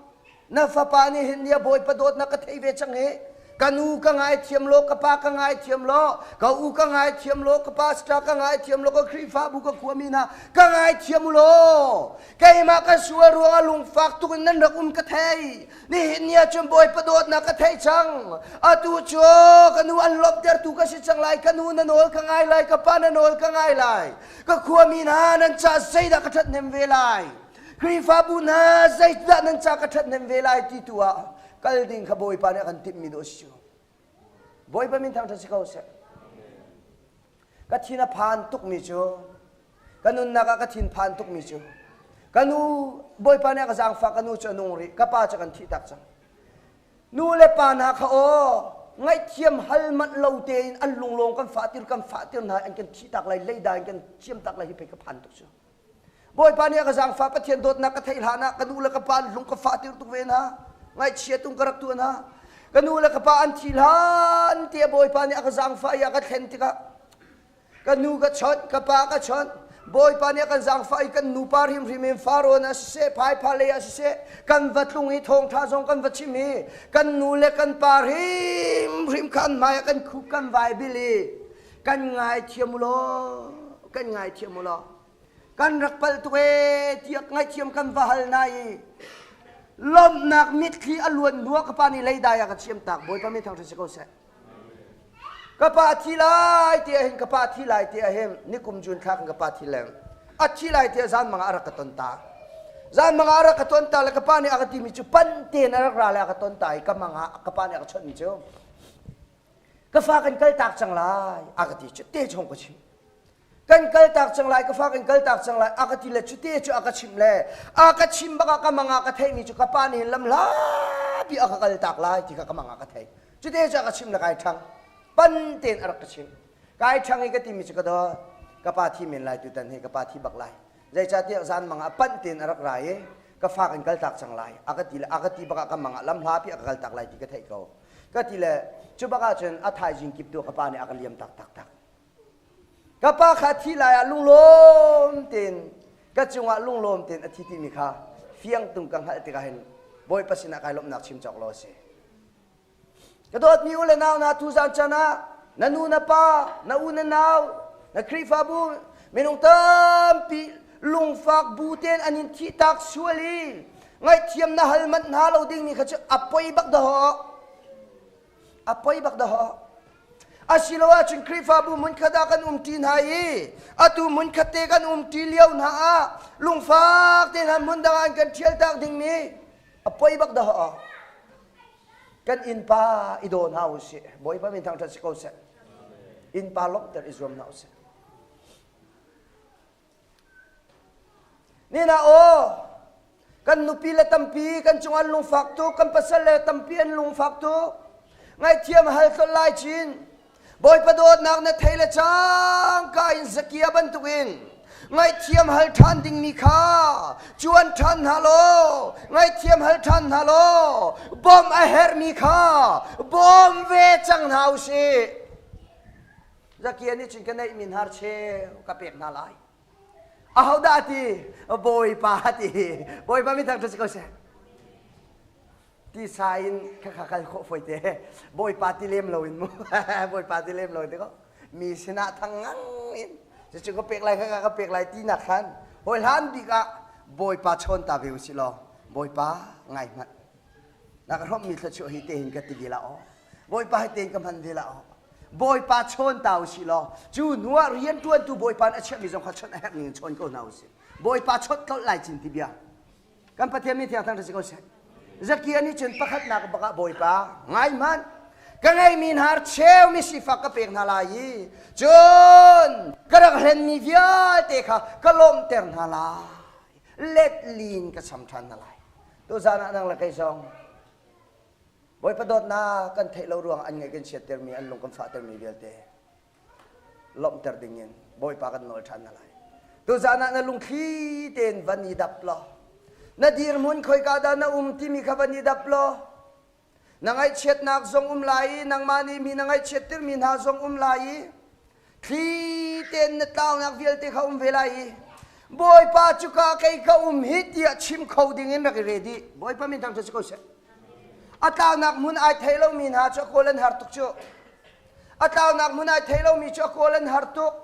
na fapa nih hin nia bawipa dawtnak ka thei ve cang hi ka nu ka ngaithiam law ka pa ka ngaithiam law ka u ka ngaithiam law ka pastor ka ngaithiam law ka khrihfabu ka khuami hna ka ngaithiam u law keimah ka sual ruangah lungfak tuk in nan rak um ka thei Nihin ni ah cun Bawipa dawtnak ka theih cang. Atu cu ka nu an lawmhtertu ka si cang lai. Ka nu na nawl ka ngai lai. Ka pa na nawl ka ngai lai. Ka khuami hna nan ca zeidah ka ṭhathnem ve lai. Khrihfabu hna zeidah nan ca ka ṭhathnem ve lai ti tu ah kal ding kha Bawipa nih a kan timhmi dawh a si cu. Bawipa min thangṭhat si ko seh. Ka thin a phan tukmi cu ka nunnak ah ka thin phan tukmi cu ka nu Bawipa nih a ka zaangfah ka nu cu a nung rih ka pa cu kan thih tak cang. Nu le pa hna kha aw ngaihthiam hal manh lo tein an lunglawng kan fahtir kan fahtir hna an kan thih tak lai leida in kan chiam tak lai hi pei ka phan tuk cu. Bawipa nih a ka zaangfah Pathian dawtnak ka theih hlan ah ka nu le ka pa lung ka fahtir tuk ve hna. Ngaihchia tung ka rak tuah hna. Ka nu le ka pa an thi hlan tiah Bawipa nih a ka zaangfah i a ka thlen tikah ka nu ka chawnh, ka pa ka chawnh. Bawipa nih a kan zaangfah i kan nupa hrimhrim in Faraon ah siseh, phaipha lei ah siseh, kan va tlung i thawngṭha zong kan va chim i kan nu le kan pa hrimhrim kha an hmai ah kan khup kan vai bil i kan ngaithiam u law, kan ngaithiam u law. Kan rak palh tuk ee tiah ngaihthiam kan va hal na i lawmhnak mitthli a luan hnu ah ka pa nih leidai ah ka chiam tak Bawipa min thangṭhat si ko seh. Ka pa thi lai ti ah hin ka pa thi lai ti ah hin nikum June thla kan ka pa thi leng a thi lai ti ah zan mang ah a rak ka ton ta zan mang ah a rak ka ton ta le ka pa nih a ka timi cu pan tein a rak ra le a ka ton ta i ka mang ah ka pa nih a ka chawnh mi cu ka fa kan kal tak cang lai a ka ti cu te chung ka chim Kan kaltak cang lai, ka fa kan kaltak cang lai, a ka ti le cute cu a ka chimh le a ka chim bak ah ka mang ah ka theihmi cu ka pa nih hin lam hlapi a ka kaltak lai ti kha ka mang ah ka theih. Cute cu a ka chimh le kai ṭhang. Pan tein a rak ka chimh. Kai ṭhang i ka timi cu ka dawt. Ka pa thi men lai tutan hi ka pa thi bak lai. Zeicahtiah zan mang ah panh tein a rak ra i ka fa kan kaltak cang lai. A ka ti le a ka ti bak ah ka mang ah lam hlapi a ka kaltak lai ti ka theih ko. Ka ti le cu bak ah cun a thaizing kip tu ka pa nih a ka liam tak taktak. Ka pa kha thi lai ah lunglawm tein ka cungah lunglawm tein a thi timi kha fiang tung ka hngalh tikah hin Bawipa sinah kai lawmhnak chim cawk lo a si. Ka dawtmi u le nau hna tuzan chan ah na nu na pa na u na nau na Khrihfabu minung tampi lungfak bu tein an in thihtak sual i ngaihthiam na hal manh hna lo dingmi kha cu a poi bak dawh. A poi bak dawh. Asiloah cun Khrihfabu hmunkhat ah kan umṭi hna i atu hmunkhat te kan umṭi lio hna ah lungfak te hna hmun dang ah an kan ṭhialtak dingmi a poi bak dah. Kan innpa i daw hna u sih. Bawipa min thangṭhat si ko seh. Innpa lawmhter i zuam hna u sih. Nina aw, kan nupi le tampi kan cungah an lungfak tuk, kan pasal le tampi an lungfak tuk. Ngaihthiam hal tlolh lai chin. Bawipa dawtnak na thei le cangka in Zakia bantukin ngaihthiam hal ṭhan dingmi kha cuan ṭhan hna law ngaihthiam hal ṭhan hna law bawmh a herhmi kha bawm ve cang hna u sih. Zakia nih cun ka neihmi hnarcheu ka pek hna lai. Ahodah a ti? Bawipa a ti. Bawipa min thangṭhat si ko seh. Tisa in khakha kal khawh fawi te. Bawipa ti lem lo in mu. Bawipa ti lem lo in ti ko. Mi sinah thang ngang in cucu ka pek lai khakha ka pek lai ti nak khan hawi hlan bik ah Bawipa chawn ta ve usih law Bawipa ngai hmanh. Na ka hrawmmi thluachuah hi te hin ka ti ve la aw. Bawipa hi tein ka hman ve la aw. Bawipa chawn ta usih law cu hnu ah rianṭuantu Bawipa nih a chiahmi zong kha chawnh a herh ning in chawn ko hna usih. Bawipa chawnh tlolh lai cin ti bia. Kan Pathian min thiang thang si ko seh. Zakia nih cun pakhatnak bak ah Bawipa, ngai hmanh, ka ngeimi hnar cheu mi sifak ka pek hna lai i cun ka rak hlenmi vialte kha ka lawmhter hna lai. Let lin ka cham ṭhan hna lai. Tuzaan ah nang le kei zong Bawipa dawtnak kan theih lo ruang an ngaih kan chiattermi, an lung kan fahtermi vialte lawmhter dingin Bawipa kan nawl ṭhan hna lai. Tuzaan ah na lungthli tein van i dap law, na dirhmun khoika dah na um timi kha van i dap law, na ngaihchiatnak zong um lai i nangmah nih mi na ngaihchiattermi hna zong um lai i thli tein na tlaunak vialte kha um ve lai i Bawipa cuka kei ka um hi tiah chim kho dingin rak i re dih. Bawipa min thangṭhat si ko seh. A tlaunak hmun ai thei lomi hna cu a kawl an har tuk cu. A tlaunak hmun ai thei lomi cu a kawl an har tuk.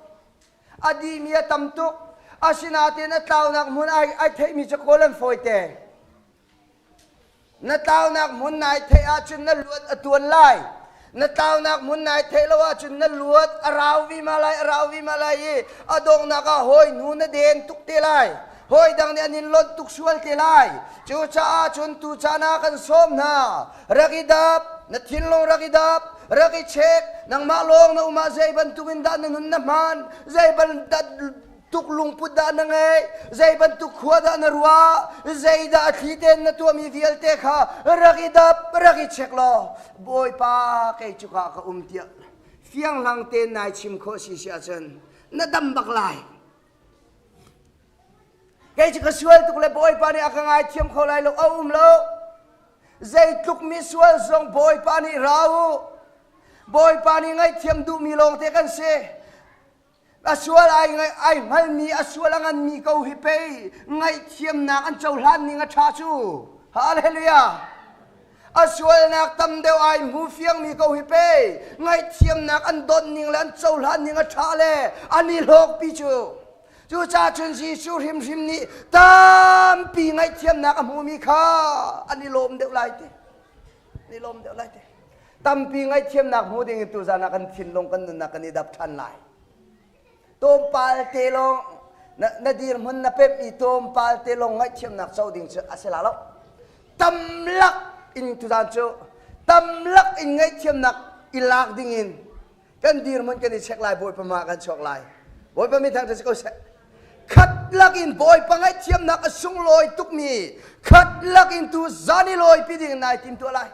A dihmi a tam tuk. Asinain a tlaunak hmun ai, ai theihmi cu kawl an fawite. Na tlaunak hmun nai theih ahcun na luat a tuan lai. Na tlaunak hmun nai theih lo ahcun na luat a rau vima lai, a rau vima lai i a donghnak ah hawi hnu na den tuk te lai. Hawi dang nih an in lonh tuk sual te lai. Cucaah cun tu caan ah kan sawm hna. Rak i dap, na thinlung rak i dap, rak i check, nangmah lawng na um ah zei bantukin dah na nun na hman, zei bantuk lungput dah na ngeih, zei bantuk khua dah na ruah, zeidah a thli tein na tuahmi vialte kha rak i dap, rak i check law, Bawipa kei cuka ka um tiah fianghlang tein nai chim khawh si si ahcun na dam bak lai. Kei cu ka sual tuk le Bawipa nih a ka ngaithiam kho lai lo, a um lo. Zeitluk mi sual zong Bawipa nih ra u. Bawipa nih ngaihthiam duhmi lawngte kan si. A sual ai, ai hngalmi, a sual a nganmi ko hi pei ngaihthiamnak an cohlan ning a ṭha cu. Hallelujah! A sualnak tam deuh ai hmu fiangmi ko hi pei ngaihthiamnak an dawt ning le an cohlan ning a ṭha le an i hlawkpi cu. Cucaah cun Jesuh hrimhrim nih tampi ngaihthiamnak a hmumi kha an i lawm deuh lai ti. An i lawm deuh lai ti. Tampi ngaihthiamnak hmu ding in tuzan ah kan thinlung kan nunnak kan i dap ṭhan lai. Tlawmpal te lawng na, na dirhmun na pemh i tlawmpal te lawng ngaihthiamnak co ding cu a si la lo. Tamlak in tuzan cu tamlak in ngaihthiamnak i lak ding in kan dirhmun kan i check lai Bawipa mah kan chuak lai. Bawipa mi thangṭhat si ko seh. Khat lakin Bawipa ngaihthiamnak a sunglawi tukmi khat lakin tu zan i lawipi ding nai tim tuah lai.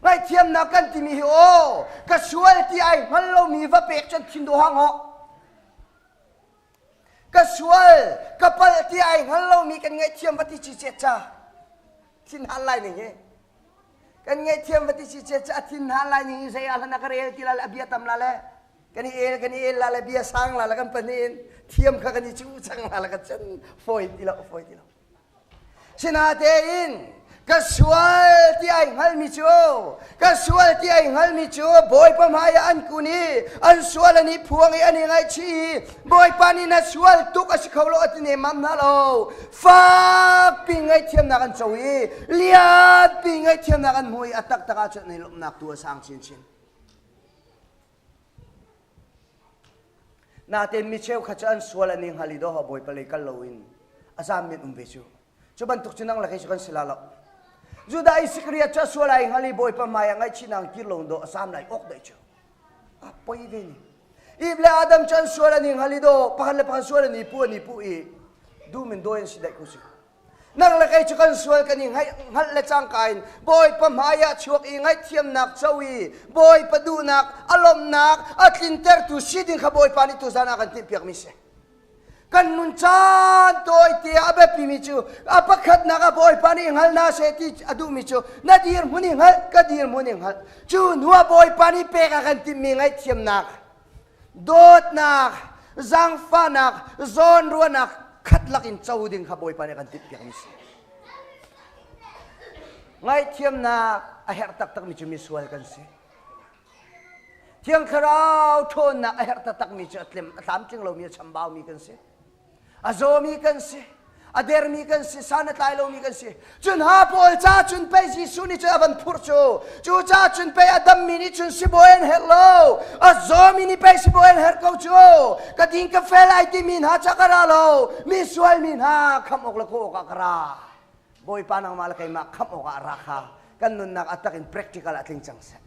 Ngaihthiamnak kan timi hi aw ka sual ti ai hngal lomi va pek cun thin duh hang hawh. Ka sual ka palh ti ai hngal lomi kan ngaihthiam va ti ci cet ca thin han lai ning hi. Kan ngaihthiam va ti ci cet ca a thin han lai ning hi zei ah hlan a ka rel ti la le a bia tam la le kan i el kan i el la le bia sang la le kan pahnih in thiam kha kan i cu cang la le ka cun fawi ti lo fawi ti lo. Sinatein ka sual ti ai hngalmi cu ka sual ti ai hngalmi cu Bawipa hmaiah an kun i an sual an i phuang i an i ngaihchih i Bawipa nih na sual tuk a si kho lo a ti nemmam hna lo fakpi ngaihthiamnak an co i lianpi ngaihthiamnak an hmu i a taktak ahcun an i lawmhnak tu a sang chinchin. Natein mi cheukhat cu an sual an i hngal i dawh Bawipa lei kal loin a zaam men um ve cu. Cu bantuk cu nang le kei cu kan si la lo. Judah Iskariot cu a sual ai hngal i Bawipa hmai ah ngaihchihnak kir lo dawh a zaam lai awk dai cu. A poi ve ni. Eve le Adam cu an sual an i hngal i dawh pakhat le pakhat sual an i puh an i puh i dum in dawi an si daih ko si. Nang le kei cu kan sual kan i hngalh le cangka in Bawipa hmaiah chuak i ngaihthiamnak co i Bawipa duhnak a lawmhnak a tlintertu si ding kha Bawipa nih tuzan ah kan timhpiakmi si. Kan nun caan tawite ah a biapimi cu a pakhatnak ah Bawipa nih hngal hna seh ti a duhmi cu na dirhmun i hngalh ka dirhmun i hngalh cu hnu ah Bawipa nih pek a kan timhmi ngaihthiamnak dawtnak, zaangfahnak, zawnruahnak khat lakin co ding kha Bawipa nih a kan timhpiakmi a si. Ngaihthiamnak a herh taktakmi cu misual kan si. Thiang Thlarau ṭhawnnak a herh taktakmi cu a tlamtling lomi a chambaumi kan si. A zawmi kan si, a dermi kan si, san a tlai lomi kan si. Cun ha pawl ca cun pei Jesuh nih cun a van phurh cu. Cu ca cun pei a dammi nih cun sibawi an herh lo. A zawmi nih pei sibawi an herh ko cu. Ka ding ka fel ai timi hna ca ka ra lo. Mi sualmi hna khamh awk le kawh awkah ka ra. Bawipa nangmah le keimah khamh awkah ra kha kan nunnak a tak in practical a tling cang seh.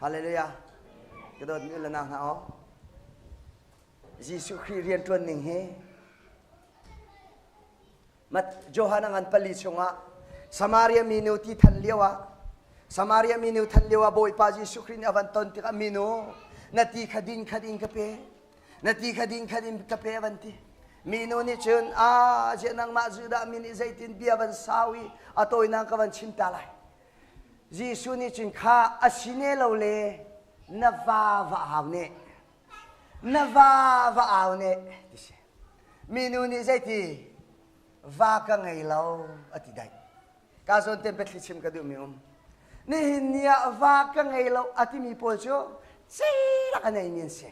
Hallelujah. Ka dawt mi le nau hna aw. Jesuh Khrih rian ṭuan ning hi Johan a ngan pali chungah Samaria minu ti than lio ah Samaria minu than lio ah Bawipa Jesuh Khrih nih a van ton tikah minu na ti kha din khat in ka pe na ti kha din khat in ka pe a van ti minu nih cun a ziah nangmah Judah mi nih zeitin bia van sau i a tawinak ka van chim ta lai Jesuh nih cun kha a si ne lo le na va va au ne na va va au ne ti si minu nih zeiti va ka ngei lo a ti daih ka zawn ten biathli chim ka duhmi um nihin ni ah va ka ngei lo a timi pawl cu ceilak a neimi an si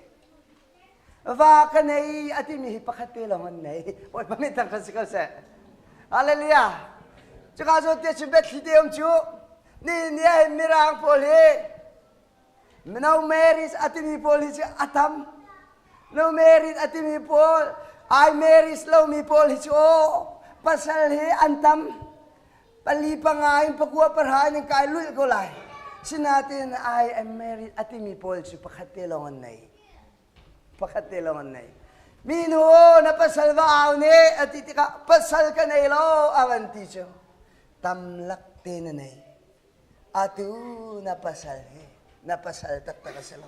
va ka nei a timi hi pakhat te lawng an nei bawipa min thangṭhat si ko seh hallelujah cuka zawn te cu biathli te um cu nihin ni ah hin mirang pawl hi No marriage a timi pawl hi cu a tam. No marriage a timi pawl, I marriage lomi pawl hi cu aw pasal hi an tam. Pali panga in pakua pahra in kai lulh ko lai. Sinain I am married a timi pawl cu pakhat te lawng an nei. Pakhat te lawng an nei. Mi nu na pasal va au ne a ti tikah pasal ka nei lo a van ti cu tam lak te na nei. Atu na pasal hi na pasal taktak a si lo.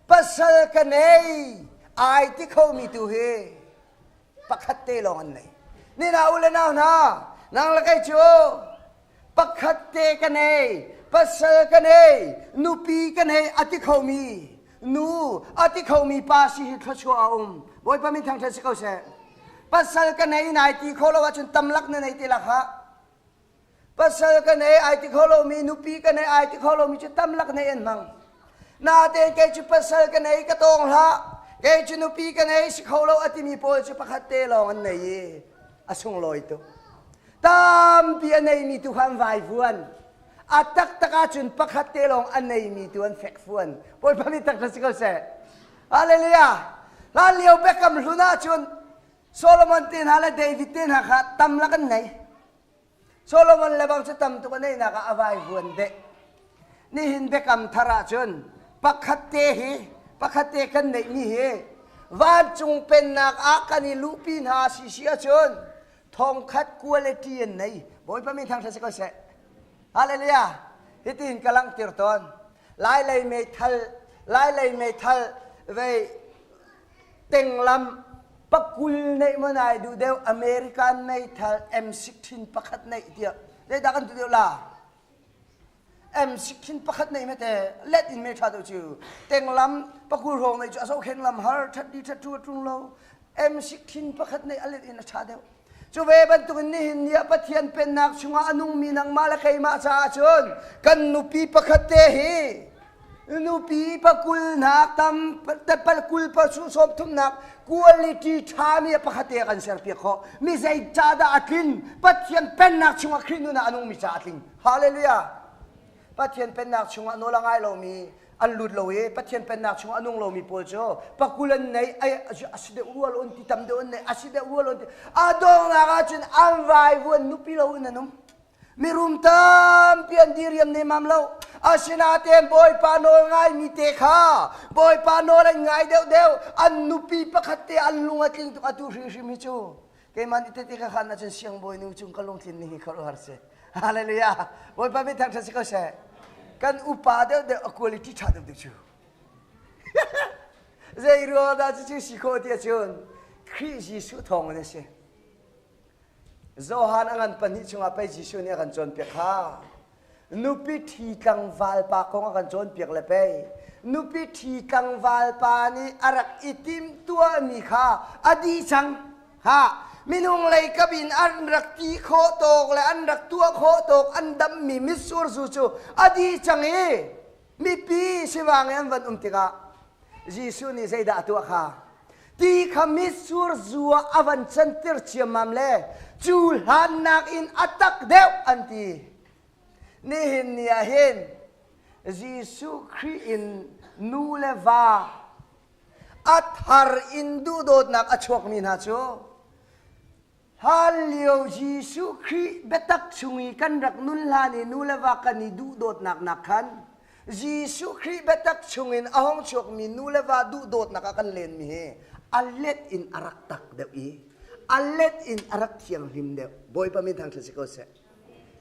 Pasal ka nei ai ti khomi tu hi pakhat te lawng an nei. Ni na u le nau hna, nang le kei cu pakhat te ka nei, pasal ka nei, nupi ka nei a ti khomi nu a ti khomi pa si hi thluachuah a um. Bawipa min thangṭhat si ko seh. Pasal ka nei nai ti kho lo ahcun tamlak na nei te lak ha. Pasal ka nei ai ti kho lomi, nupi ka nei ai ti kho lomi cu tamlak nei an hmang. Natein kei cu pasal ka nei ka tawng hlah, kei cu nupi ka nei si kho lo a timi pawl cu pakhat te lawng an nei i a sunglawi tuk. Tampi a neimi tu kha an vaivuan. A taktak ahcun pakhat te lawng a neimi tu an fekfuan. Bawipa mi taktak si ko seh. Hallelujah. Hlan lio biakam hlun ahcun Solomon te hna le David te hna kha tamlak an nei. Solomon le bang cu tam tuk a neihnak ah a vaivuan deh. Nihin biakam thar ahcun pakhat te hi pakhat te kan neihmi hi vancung pennak ah kan i luhpi hna si si ahcun thongkhat quality an nei. Bawipa min thangṭhat si ko seh. Hallelujah. Hitin ka langhter tawn. Lailei meithal, lailei meithal vei tenglam pakul neih maw nai duh deuh American meithal M16 pakhat neih tiah zeidah kan tu deuh la M16 pakhat neih mete let in me tha deuh cu tenglam pakul hrawng neih cu a zohkhen lam har that di that tu tung lo M16 pakhat neih a let in a tha deuh Cu ve bantukin nihin ni ah Pathian pennak chungah a nungmi nangmah le keimah caah cun kan nupi pakhat te hi nupi pakulnak tam kul pasu sawm thumnak quality ṭhami pakhat te kan serpiak khawh mi zei ca dah a tlin Pathian pennak chungah Khrih nun ah a nungmi ca a tling hallelujah Pathian pennak chungah nawl a ngai lomi an lut lo i Pathian pennak chungah a nung lomi pawl cu pakul an nei a si deuh rua lo an ti tam deuh an nei a si deuh rua lo an ti a donghnak ahcun an vaivuan nupi lo in an um mirum tampi an diriam nemam lo asinain Bawipa nawl ngaimi te kha Bawipa nawl an ngai deuhdeuh an nupi pakhat te an lung a tling tuk atu hrimhrim hi cu keimah nih tete ka khan ahcun siangbawi nu cung ka lungtlin ning hi khuaruahhar si Hallelujah. Bawipa min thangṭhat si ko seh. Kan upa deuh deuh a quality ṭha deuh deuh cu. Zei ruang dah cucu si khawh ti ahcun Khrih Jesuh thawng in a si. Johan a ngan pahnih chungah pei Jesuh nih a kan cawnpiak kha. Nupi ṭhi tlangval pa kong a kan cawnpiak le pei. Nupi ṭhi tlangval pa nih a rak i timhtuahmi kha a dih cang. Ha, minung lei kap in an rak ti khawh tawk le an rak tuah khawh tawk an dammi mitsur zu cu a dih cang i mipi sivang i an van um tikah Jesuh nih zeidah a tuah kha? Ti kha mitsur zu ah a van canter ciammam le cu hlannak in a tak deuh an ti. Nihin ni ah hin Jesuh Khrih in nu le va A thar in duhdawtnak a chuakmi hna cu Hlan lio Jesuh Khrih biatak chung i kan rak nun hlan i nu le va kan i duhdawtnak nak khan Jesuh Khrih biatak chungin a hung chuakmi nu le va duhdawtnak ah kan lenmi hi a let in a rak tak deuh i a let in a rak thianghlim deuh. Bawipa min thangṭhat si ko seh.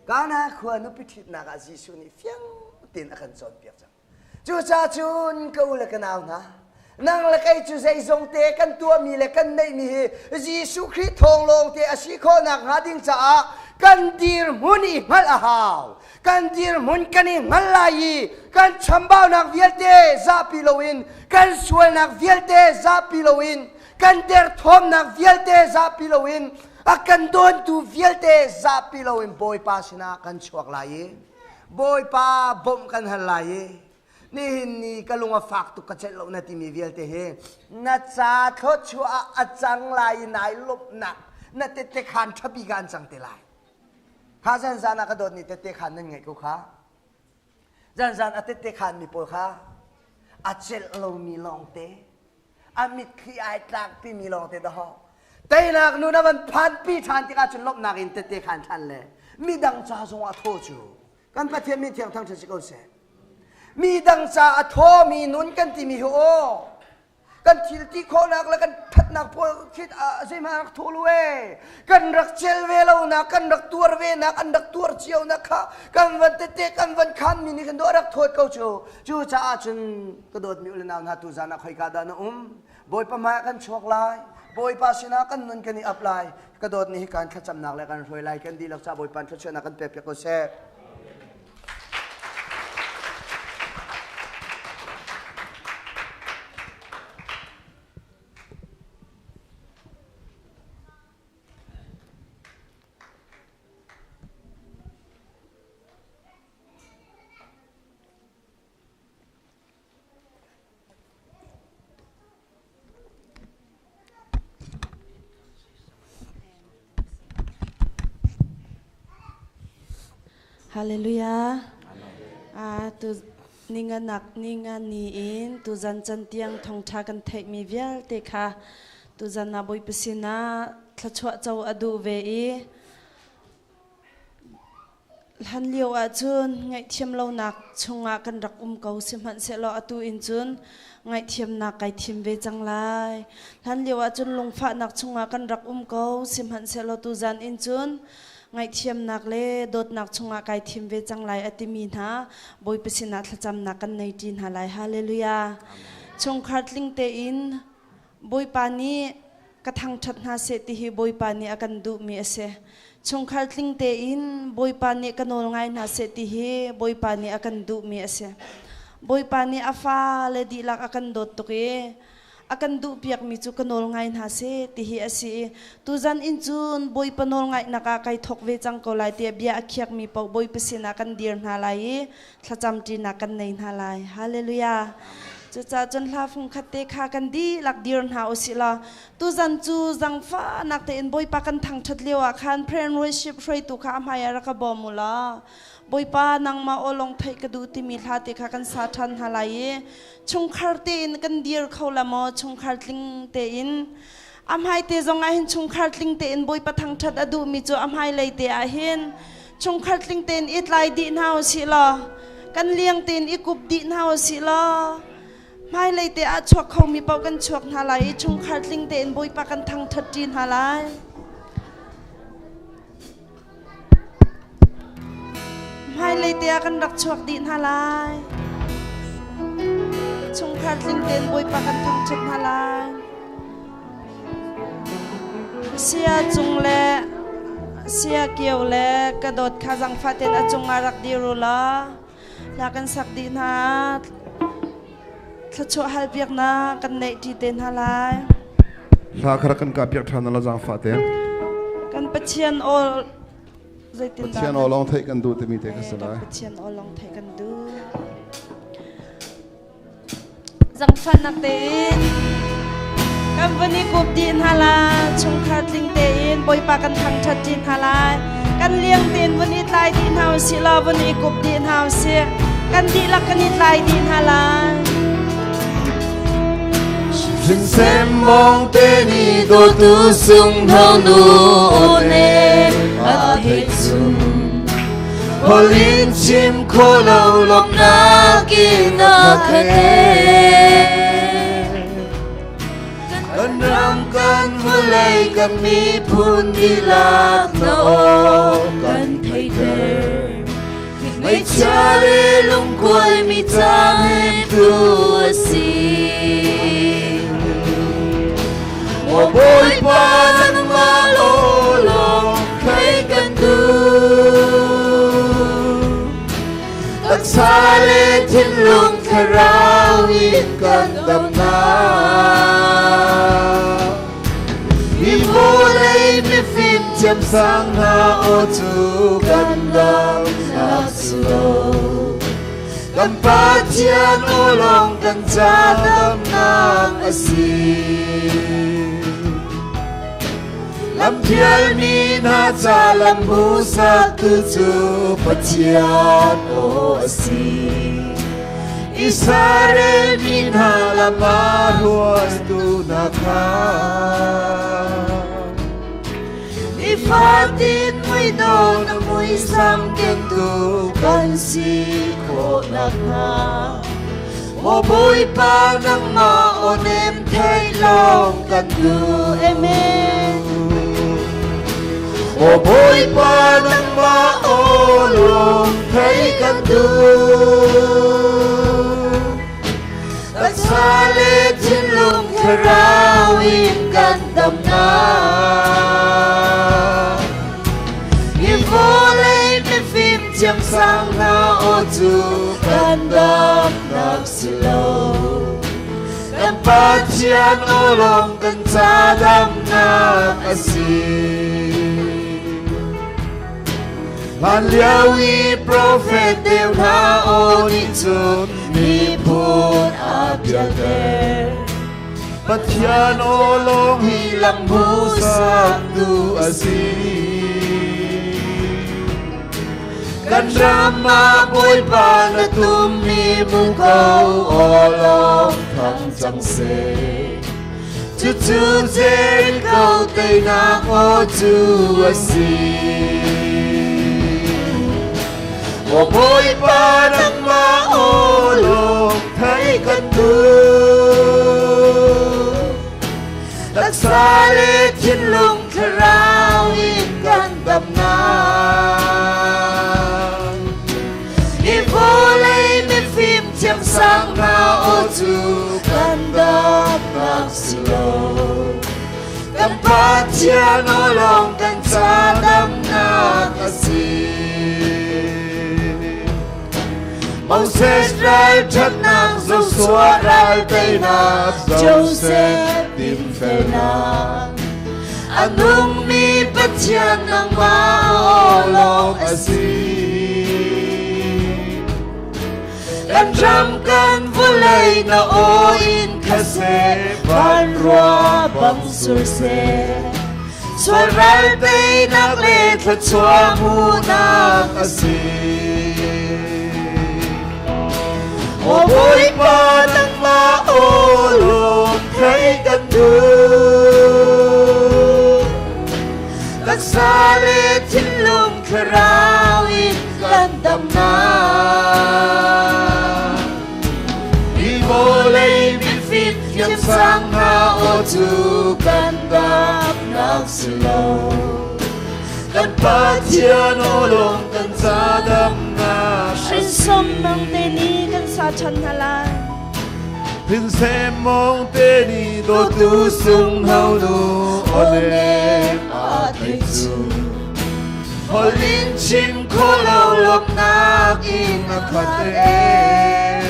Kana khua nupi ṭhitnak ah Jesuh nih fiang tein a kan cawnpiak cang. Cucaah cun ka u le ka nau hna, nang le kei cu zeizong te kan tuahmi le kan neihmi hi Jesuh Khrih thawng lawngte a si khawhnak hnga ding caah kan dirhmun i hngalh a hau. Kan dirhmun kan i hngal lai i kan chambaunak vialte zahpi loin, kan sualnak vialte zahpi loin, kan derthawmnak vialte zahpi loin, a kan dawntu vialte zahpi loin Bawipa sinah kan chuak lai i Bawipa bawmh kan hal lai i nihin ni ka lung a fak tuk ka celh lo na timi vialte hi na ca thluachuah ah a cang lai i nai lawmhnak na tette khan ṭhapi ka an cang te lai. Kha zan zan ah ka dawt ni tette khan nan ngaih ko kha. Zan zan a tette khan mi pawl kha a celh lomi lawngte a mitthli ai tlakpi mi lawngte dahawh teinak nun a van phanpi ṭhan tikah cun lawmhnak in tette khan ṭhan le midang ca zong a thaw cu kan Pathian min thiang thangṭhat si ko seh. Midang ca a thawmi nun kan timi hi aw kan thil ti khawhnak le kan ṭhatnak pawl khi zeihmanh rak thaw lu e kan rak cel ve lonak, kan rak tuar ve nak, an rak tuar cio nak kha kan van tete kan van khan mi nih kan do rak thawt ko cu. Cucaah cun ka dawtmi u le nau hna, tuzan ah khoika dah na um? Bawipa hmaiah kan chuak lai. Bawipa sinah kan nun kan i ap lai. Ka dawtni hi kan thlacamnak le kan hruai lai. Kan dihlak ca Bawipa thluachuahnak kan pek piak ko seh. Hallelujah. Ah, tu ninganak ninga ni in tuzan can tiang thongtha kan theihmi vialte kha tuzan ah Bawipa sinah thluachuah co a duh ve i Hlanlio ahcun ngaihthiam lonak chungah kan rak um ko, sihmanhsehlaw atu in cun ngaihthiamnak kai thim ve cang lai. Hlanlio ahcun lungfahnak chungah kan rak um ko, sihmanhsehlaw tuzan in cun ngaihthiamnak le dawtnak chungah kai thim ve cang lai a timi hna Bawipa sinah thlacamnak kan nei ṭi hna lai. Hallelujah. Chungkhar tling tein Bawipa nih ka thangṭhat hna seh ti hi Bawipa nih a kan duhmi a si. Chungkhar tling tein Bawipa nih ka nawl ngai hna seh ti hi Bawipa nih a kan duhmi a si. Bawipa nih a fale dihlak a kan dawt tuk i a kan duhpiakmi cu ka nawl ngai hna seh ti hi a si i tuzan in cun Bawipa nawl ngaihnak ah kai thawk ve cang ko lai tiah bia a khiakmi paoh Bawipa sinah kan dir hna lai i thlacamṭinak kan nei hna lai. Hallelujah. Cucaah cun hla fung khat te kha kan dihlak dir hna u sih law tuzan cu zangfahnak tein Bawipa kan thangṭhat lio ah khan prayer and worship hruaitu kha a hmai ah rak ka bawm u law Bawipa nangmah aw lawng theih ka duh timi hla te kha kan sa ṭhan hna lai i chungkhar tein kan dir kho la maw, chungkhar tling tein a hmai te zong ah hin chungkhar tling tein Bawipa thangṭhat a duhmi cu a hmai lei te ah hin chungkhar tling tein i tlai dih hna u sih law kan liang tein i kup dih hna u sih law hmailei te ah chuak khomi paoh kan chuak hna lai i chungkhar tling tein Bawipa kan thangṭhat ṭi hna lai. Hmailei te ah kan rak chuak dih hna lai. Chungkhar tling tein Bawipa kan thangṭhat hna lai. Sia cung le sia kio le ka dawt kha zangfah tein a cungah rak dir u law hla kan sak dih hna. Thluachuah halpiaknak kan neih ṭi te hna lai. Hla kha rak kan kah piak ṭhan la zaangfah te. Kan Pathian aw zeitindah Pathian aw lawng theih kan duh timi te kha si Kan lai. Pathian aw lawng theih kan duh. Zangfahnak tein kan van i kup dih hna la, chungkhar tling tein Bawipa kan thangṭhat ṭi hna lai. Kan liang tein vun i tlai dih hna usih law vun i kup dih hna usih. Kan dihlak kan i tlai dih hna lai. Thinsem mong te ni dawtu sunghno nu aw nem a theih cun. Holh in chim kho lo lawmhnak in a khat ee. Kan ram kan vawlei kan miphun dihlak na aw kan theihter. Ngaihchia le lungkuai mi ca hnemtu a si. Maw Bawipa nangmah law lawng thei kan duh. Taksa le thinlung thlarau in kan damnak. Hi vawlei mifim thiamsang hna aw cu kan damnak si lo. Kan Pathian aw lawng kan ca damnak a si. Lampialmi hna ca lam hmuhsaktu cu Pathian aw a si. Israel mi hna lam a hruaitu hna kha. Nifatin muidawh na muisam kengtu kan si khawh nakhnga. Maw Bawipa nangmah aw nem theih lawng kan duh. Amen. Maw Bawipa nangmah aw lawng theih kan duh. Taksa le thinlung thlarau in kan damnak. Hi vawlei mifim thiamsang hna aw cu kan damnak si lo. Kan Pathian aw lawng kan ca damnak a si. Hlan lio i profet deu hna aw nih cun miphun a pialter. Pathian aw lawng hi lam hmuhsaktu a si. Kan ram ah Bawipa na tummi muko aw lawng thang cang seh. Cucu Jericho teinak aw cu a si. Maw Bawipa nangmah aw lawng theih kan duh. Taksa le thinlung thlarau in kan damnak. Hi vawlei mifim thiamsang hna aw cu kan damnak si lo. Kan Pathian aw lawng kan ca damnak a si. Moses ralṭhatnak, Joshua ral teinak, Joseph dinfelnak. A nungmi Pathian nangmah aw lawng a si. Kan ram kan vawlei na aw in khat seh, van rua bang sur seh. Sual ral teinak le thluachuah hmuhnak a si. Aw Bawipa nangmah aw lawng theih kan duh. Taksa le thinlung thlarau in kan damnak. Hi vawlei mifim thiamsang hna aw cu kan damnak si lo. Kan Pathian aw lawng kan ca damnak a si. Hrinsom mang te ni kan sa ṭhan hna lai. Thinsem mong te ni dawtu sunghno nu aw nem a theih cu. Holh in chim kho lo lawmhnak in a khat ee.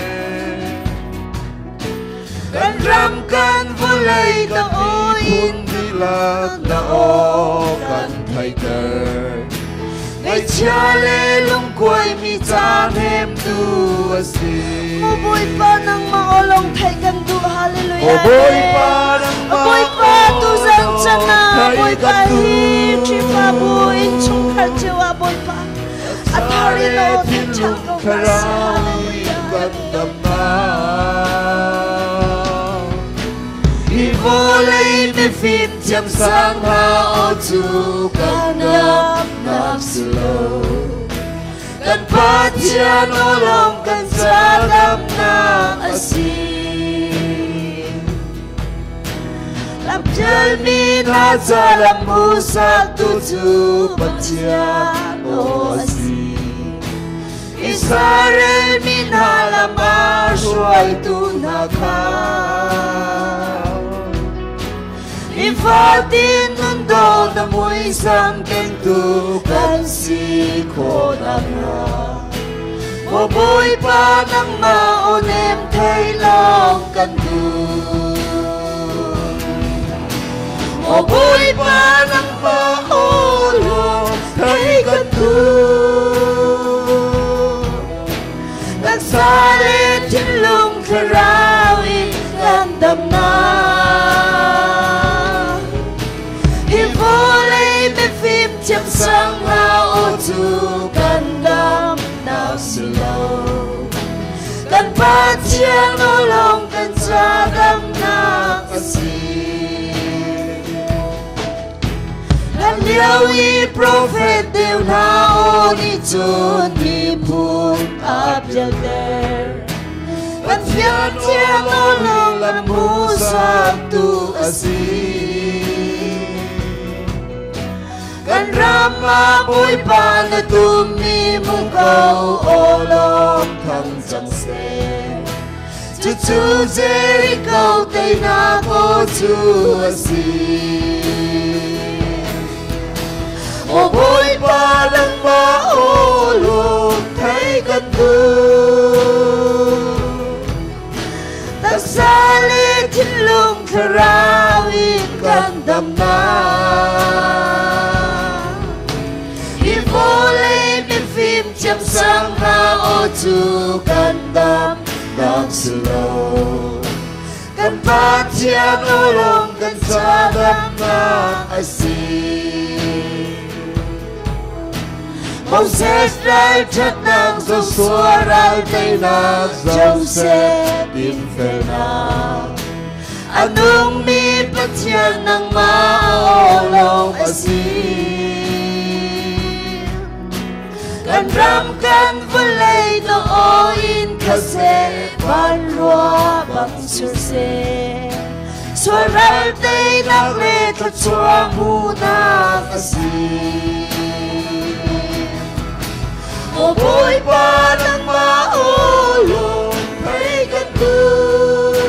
Kan ram kan vawlei kan miphun dihlak na aw kan theihter. Ngaihchia le lungkuai mi ca hnemtu a si. Maw Bawipa nangmah aw lawng theih kan duh. Hallelujah. Aw Bawipa nangmah Bawipa tu zan chan ah theih Bawipa kan hi duh. Khrihfabu innchungkhar cio ah Bawipa a thar in aw theih ṭhan ko hna seh. Hallelujah. Kan damnak. Hi Hi vawlei mifim thiamsang hna aw cu kan damnak si lo. Kan Pathian aw lawng kan ca damnak a si. Lampialmi hna ca lam hmuhsaktu cu Pathian aw a si. Israel mi hna lam a hruaitu hna kha. Nifatin nun dawt na muisam kengtu kan si khawh nakhnga. Maw Bawipa nangmah aw nem thei lawng kan duh. Maw Bawipa nangmah aw lawng thei kan duh. Kan sa le thinlung thlarau in kan damnak. Hi vawlei mifim thiamsang hna aw cu kan damnak si lo. Kan Pathian aw lawng kan ca damnak a si. Hlan lio i profet deu hna aw nih cun miphun a pialter. Pathian thiang aw lawng lam hmuhsaktu a si. Kan ram ah Bawipa na tummi muko aw lawng thang cang seh. Cucu Jericho teinak aw cu a si. Aw Bawipa nangmah aw lawng thei kan duh. Taksa le thinlung thlarau in kan damnak. Hi vawlei mifim thiamsang hna aw cu kan damnak si lo. Kan Pathian aw lawng kan ca damnak a si. Moses ralṭhatnak Joshua ral teinak Joseph dinfelnak a nungmi Pathian nangmah aw lawng a si. Kan ram kan vawlei na aw in kha seh van rua bang sur seh. Sual ral teinak le thluachuah hmuhnak a si. Aw Bawipa nangmah aw lawng thei kan duh.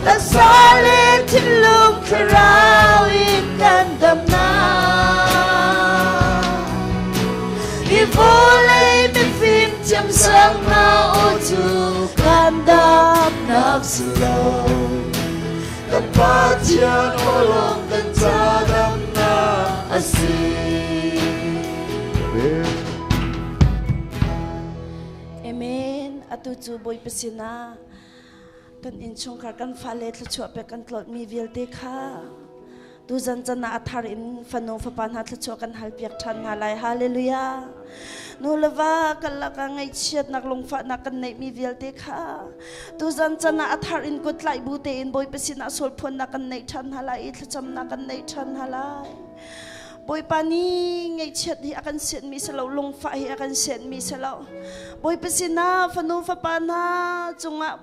Taksa le thinlung thlarau in kan damnak. Hi vawlei mifim thiamsang hna aw cu kan damnak si lo. Kan Pathian aw lawng kan ca damnak a si. Amen. Atu cu Bawipa sinah kan innchungkhar kan fale thluachuah pek kan tlawtmi vialte kha tuzan can ah a thar in fanu fapa hna thluachuah kan halpiak ṭhan hna lai. Hallelujah. Nu le va kan lakah ngaihchiatnak lungfahnak kan neihmi vialte kha tuzan can ah a thar in kut tlaih bu tein Bawipa sinah sualphuannak kan neih ṭhan hna lai i thlacamnak kan neih ṭhan hna lai. Bawipa nih ngaihchiat hi a kan sianmi si lo, lungfah hi a kan sianmi si lo. Bawipa sinah fanu fapa hna cungah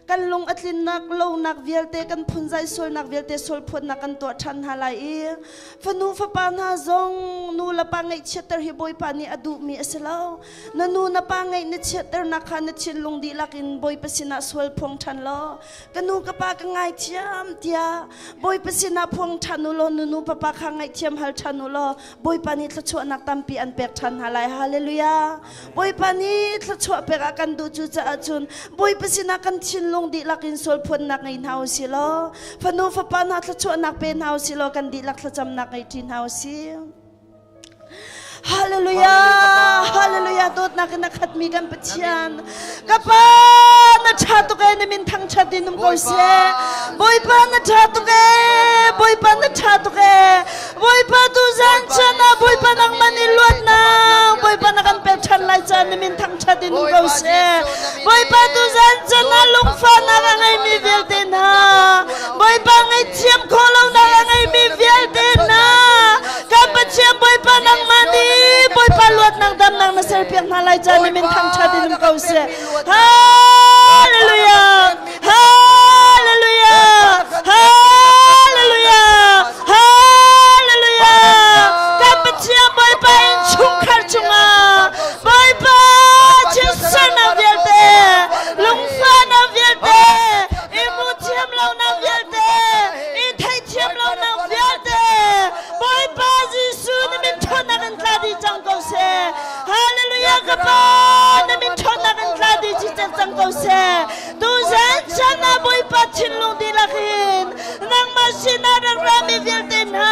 kan lung a tlinnak lonak vialte kan phunzai sualnak vialte sualphuatnak kan tuah ṭhan hna lai i fanu fapa hna zong nu le pa ngaihchiatter hi Bawipa nih a duhmi a si lo. Na nu na pa ngaih na chiatternak kha na thinlung dihlak in Bawipa sinah sual phuang ṭhan law ka nu ka pa ka ngaithiam tiah Bawipa sinah phuang ṭhan u law nu nu papa kha ngaihthiam hal ṭhan u law Bawipa nih thluachuahnak tampi an pek ṭhan hna lai. Hallelujah. Bawipa nih thluachuah pek a kan duh cucaah cun Bawipa sinah kan thinlung dihlak in sualphuannak ngei hna u sih law fanu fapa hna thluachuahnak pe hna u sih law kan dihlak thlacamnak ngei ṭi hna u sih. Hallelujah Hallelujah dawtnak in a khatmi kan Pathian ka pa na ṭha tuk ee na min thangṭhat in um ko seh Bawipa na ṭha tuk ee Bawipa na ṭha tuk ee Bawipa tu zan chan ah Bawipa nangmah nih luatnak Bawipa na kan pek ṭhan lai caan na min thangṭhat in um ko seh Bawipa tu zan chan ah lungfahnak a ngeimi vialte hna Bawipa ngaihthiam khawh lonak a ngeimi vialte hna kan Pathian Bawipa nangmah nih Bawipa luatnak damnak na serpiak hna lai caan na min thangṭhat in um ko seh Hallelujah Hallelujah Hallelujah Hallelujah kan Pathian Bawipa in chungkhar chungah Bawipa thilsernak vialte lungfahnak vialte i hmuhthiam lonak vialte i theihthiam lonak vialte Bawipa Jesuh na min ṭhawnnak in tla dih cang ko seh Hallelujah ka Pa na min ṭhawnnak in tla dih cicek cang ko seh tuzan chan ah Bawipa thinlung dihlak in nangmah sinah rak rami vialte hna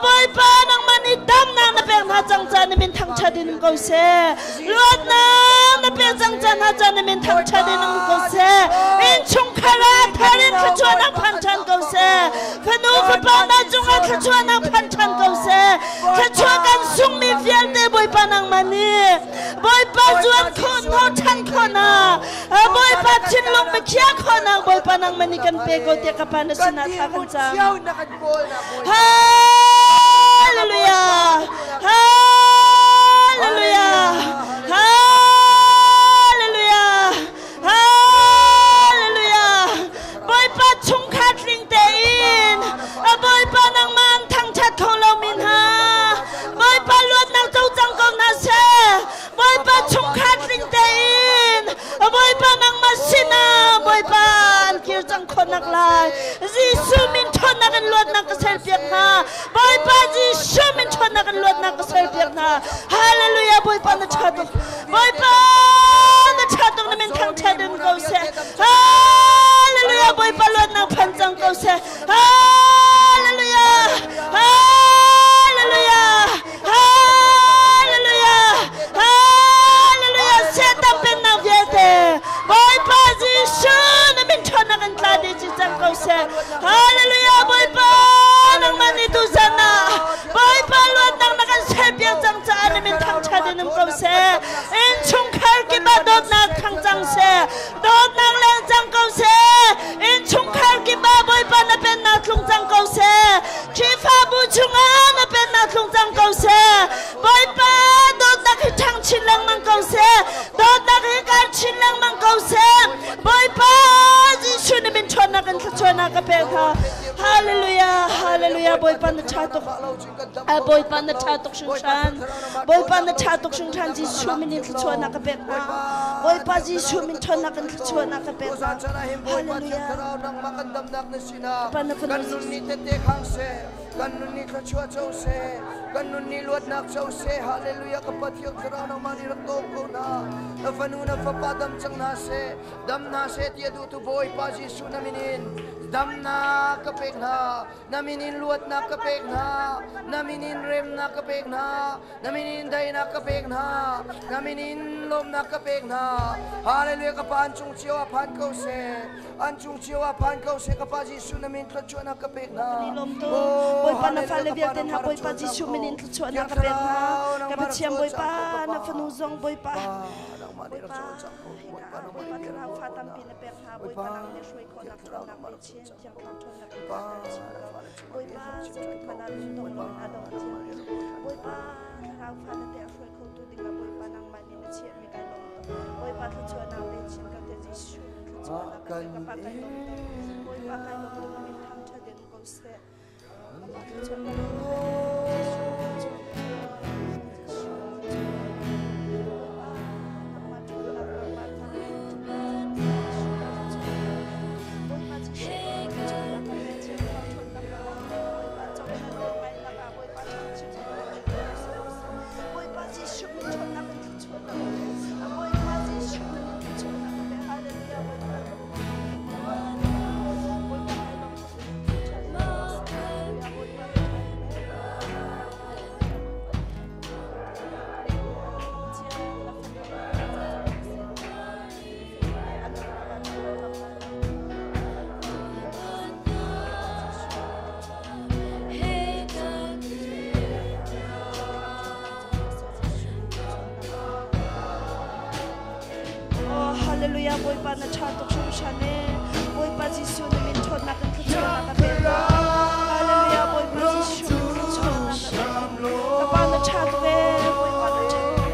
Bawipa nangmah nih damnak na pek hna cang ca na min thangṭhat in um ko seh luatnak na pek cang ca hna ca na min thangṭhat in um ko seh innchungkhar ah thar in thluachuahnak phan ṭhan ko seh fanu fapa hna cungah thluachuahnak phan ṭhan ko seh thluachuah kan sungmi vialte Bawipa nangmah nih Bawipa zuan khawh hnawh ṭhan khawhnak Bawipa thinlung biakhiah khawhnak Bawipa nangmah nih kan pe ko tiah ka Pa na sinah thla kan cam Hallelujah Hallelujah Hallelujah Hallelujah Bawipa chungkhar tling tein Bawipa nangmah an thangṭhat kho lomi hna Bawipa luatnak co cang ko hna seh Bawipa chungkhar tling tein Bawipa nangmah sinah Bawipa an kir cang khawhnak lai Jesuh min ṭhawnnak in luatnak ka serpiak hna Bawipa Jesuh min ṭhawnnak in luatnak ka serpiak hna Hallelujah Bawipa na ṭha tuk Bawipa na ṭha tuk na min thangṭhat in ko seh Hallelujah Bawipa luatnak phan cang ko seh Hallelujah Hallelujah Hallelujah Hallelujah Satan pennak vialte Bawipa Jesuh na min ṭhawnnak in tla dih ci cang ko seh Hallelujah Bawipa nangmah nih tuzan ah Bawipa luatnak na kan serpiak cang caah na min thangṭhat in um ko seh innchungkhar kip ah dawtnak thang cang seh dawtnak leng cang ko seh innchungkhar kip ah Bawipa na pennak tlung cang ko seh Khrihfabu chungah na pennak tlung cang ko seh Bawipa dawtnak hi ṭhang chin lengmang ko seh dawtnak hi kar chin lengmang ko seh Bawipa Jesuh na min ṭhawnnak in thluachuahnak ka pek hna Hallelujah Hallelujah Bawipa na ṭha tuk Bawipa na ṭha tuk hringhran Bawipa na ṭha tuk hringhran Jesuh min in thluachuahnak ka pek hna Bawipa Jesuh min ṭhawnnak in thluachuahnak ka pek hna Hallelujah Kan nun nih tette khang seh kan nun nih thluachuah co seh kan nun nih luatnak co seh hallelujah ka Pathian thlarau nangmah nih rak dawm ko hna na fanu na fapa dam cang hna seh dam hna seh ti a duhtu Bawipa Jesuh na min in damnak ka pek hna na min in luatnak ka pek hna na min in remnak ka pek hna na min in daihnak ka pek hna na min in lawmnak ka pek hna hallelujah ka pa an cung cio ah phan ko seh an cung cio ah phan ko seh ka pa Jesuh na min thluachuahnak ka pek hna Kan i lawm tuk. Bawipa na fale vialte hna Bawipa Jesuh min in thluachuahnak ka pek hna. Ka Pathian Bawipa na fanu zong Bawipa Bawipa hika ah Bawipa thlarau fa tampi na pek hna Bawipa nang nih hruai khawhnak ṭhawnnak pe chin Thiang Thlarau ṭhawnnak in karter chin ko Bawipa zeitik hmanh ah lungdong loin a dong thiam Bawipa thlarau fa tete a hruai khotu dingah Bawipa nangmah nih na chiahmi kai lawm tuk Bawipa thluachuahnak pe chin ko te Jesuh min thluachuahnak ka pek ka pa kai lawm tuk Bawipa kai lawm tuk na min thangṭhat in ko seh ka pa thluachuahnak ka pek Jesuh thluachuahnak Jesuh Bawipa nangmah ṭhawnnak nangmah thangṭhat Bawipa Jesuh thluachuahnak ka pek Thiang Thlarau ṭhawnnak ka pek Bawipa cohlan ngaihnak ah Bawipa thangṭhat Bawipa Jesuh min ṭhawnnak in thluachuahnak ka pek Bawipa Jesuh min in thluachuahnak ka pek Hallelujah Bawipa Bawipa kai lawm tuk Hallelujah Bawipa Hallelujah Bawipa na ṭha tuk hringhran e. Bawipa Jesuh na min ṭhawnnak in thluachuahnak ka pek. Hallelujah Bawipa Jesuh min thluachuahnak ka pek. Ka pa na ṭha tuk e. Bawipa na ṭha tuk e.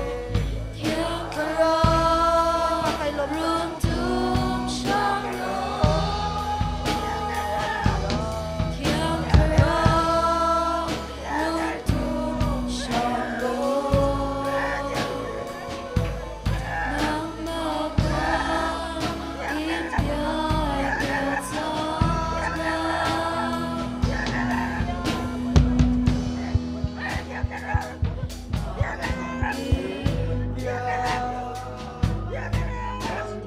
Bawipa kai lawm tuk.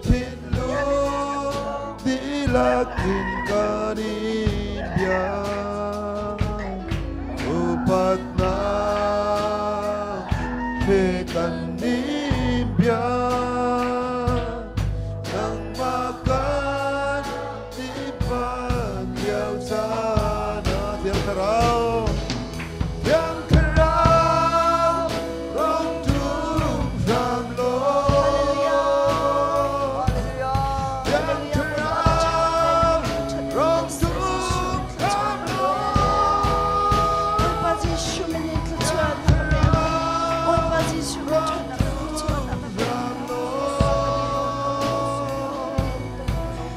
Thinlung dihlak in kan in bia upatnak he kan in bia nangmah kan ipat lio caan ah Thiang Thlarau Thiang Thlarau rung ṭum hram law Thiang Thlarau rung ṭum hram law Bawipa Jesuh min in thluachuah na ka pek. Bawipa Jesuh min ṭhatnak in thluachuah na ka pek.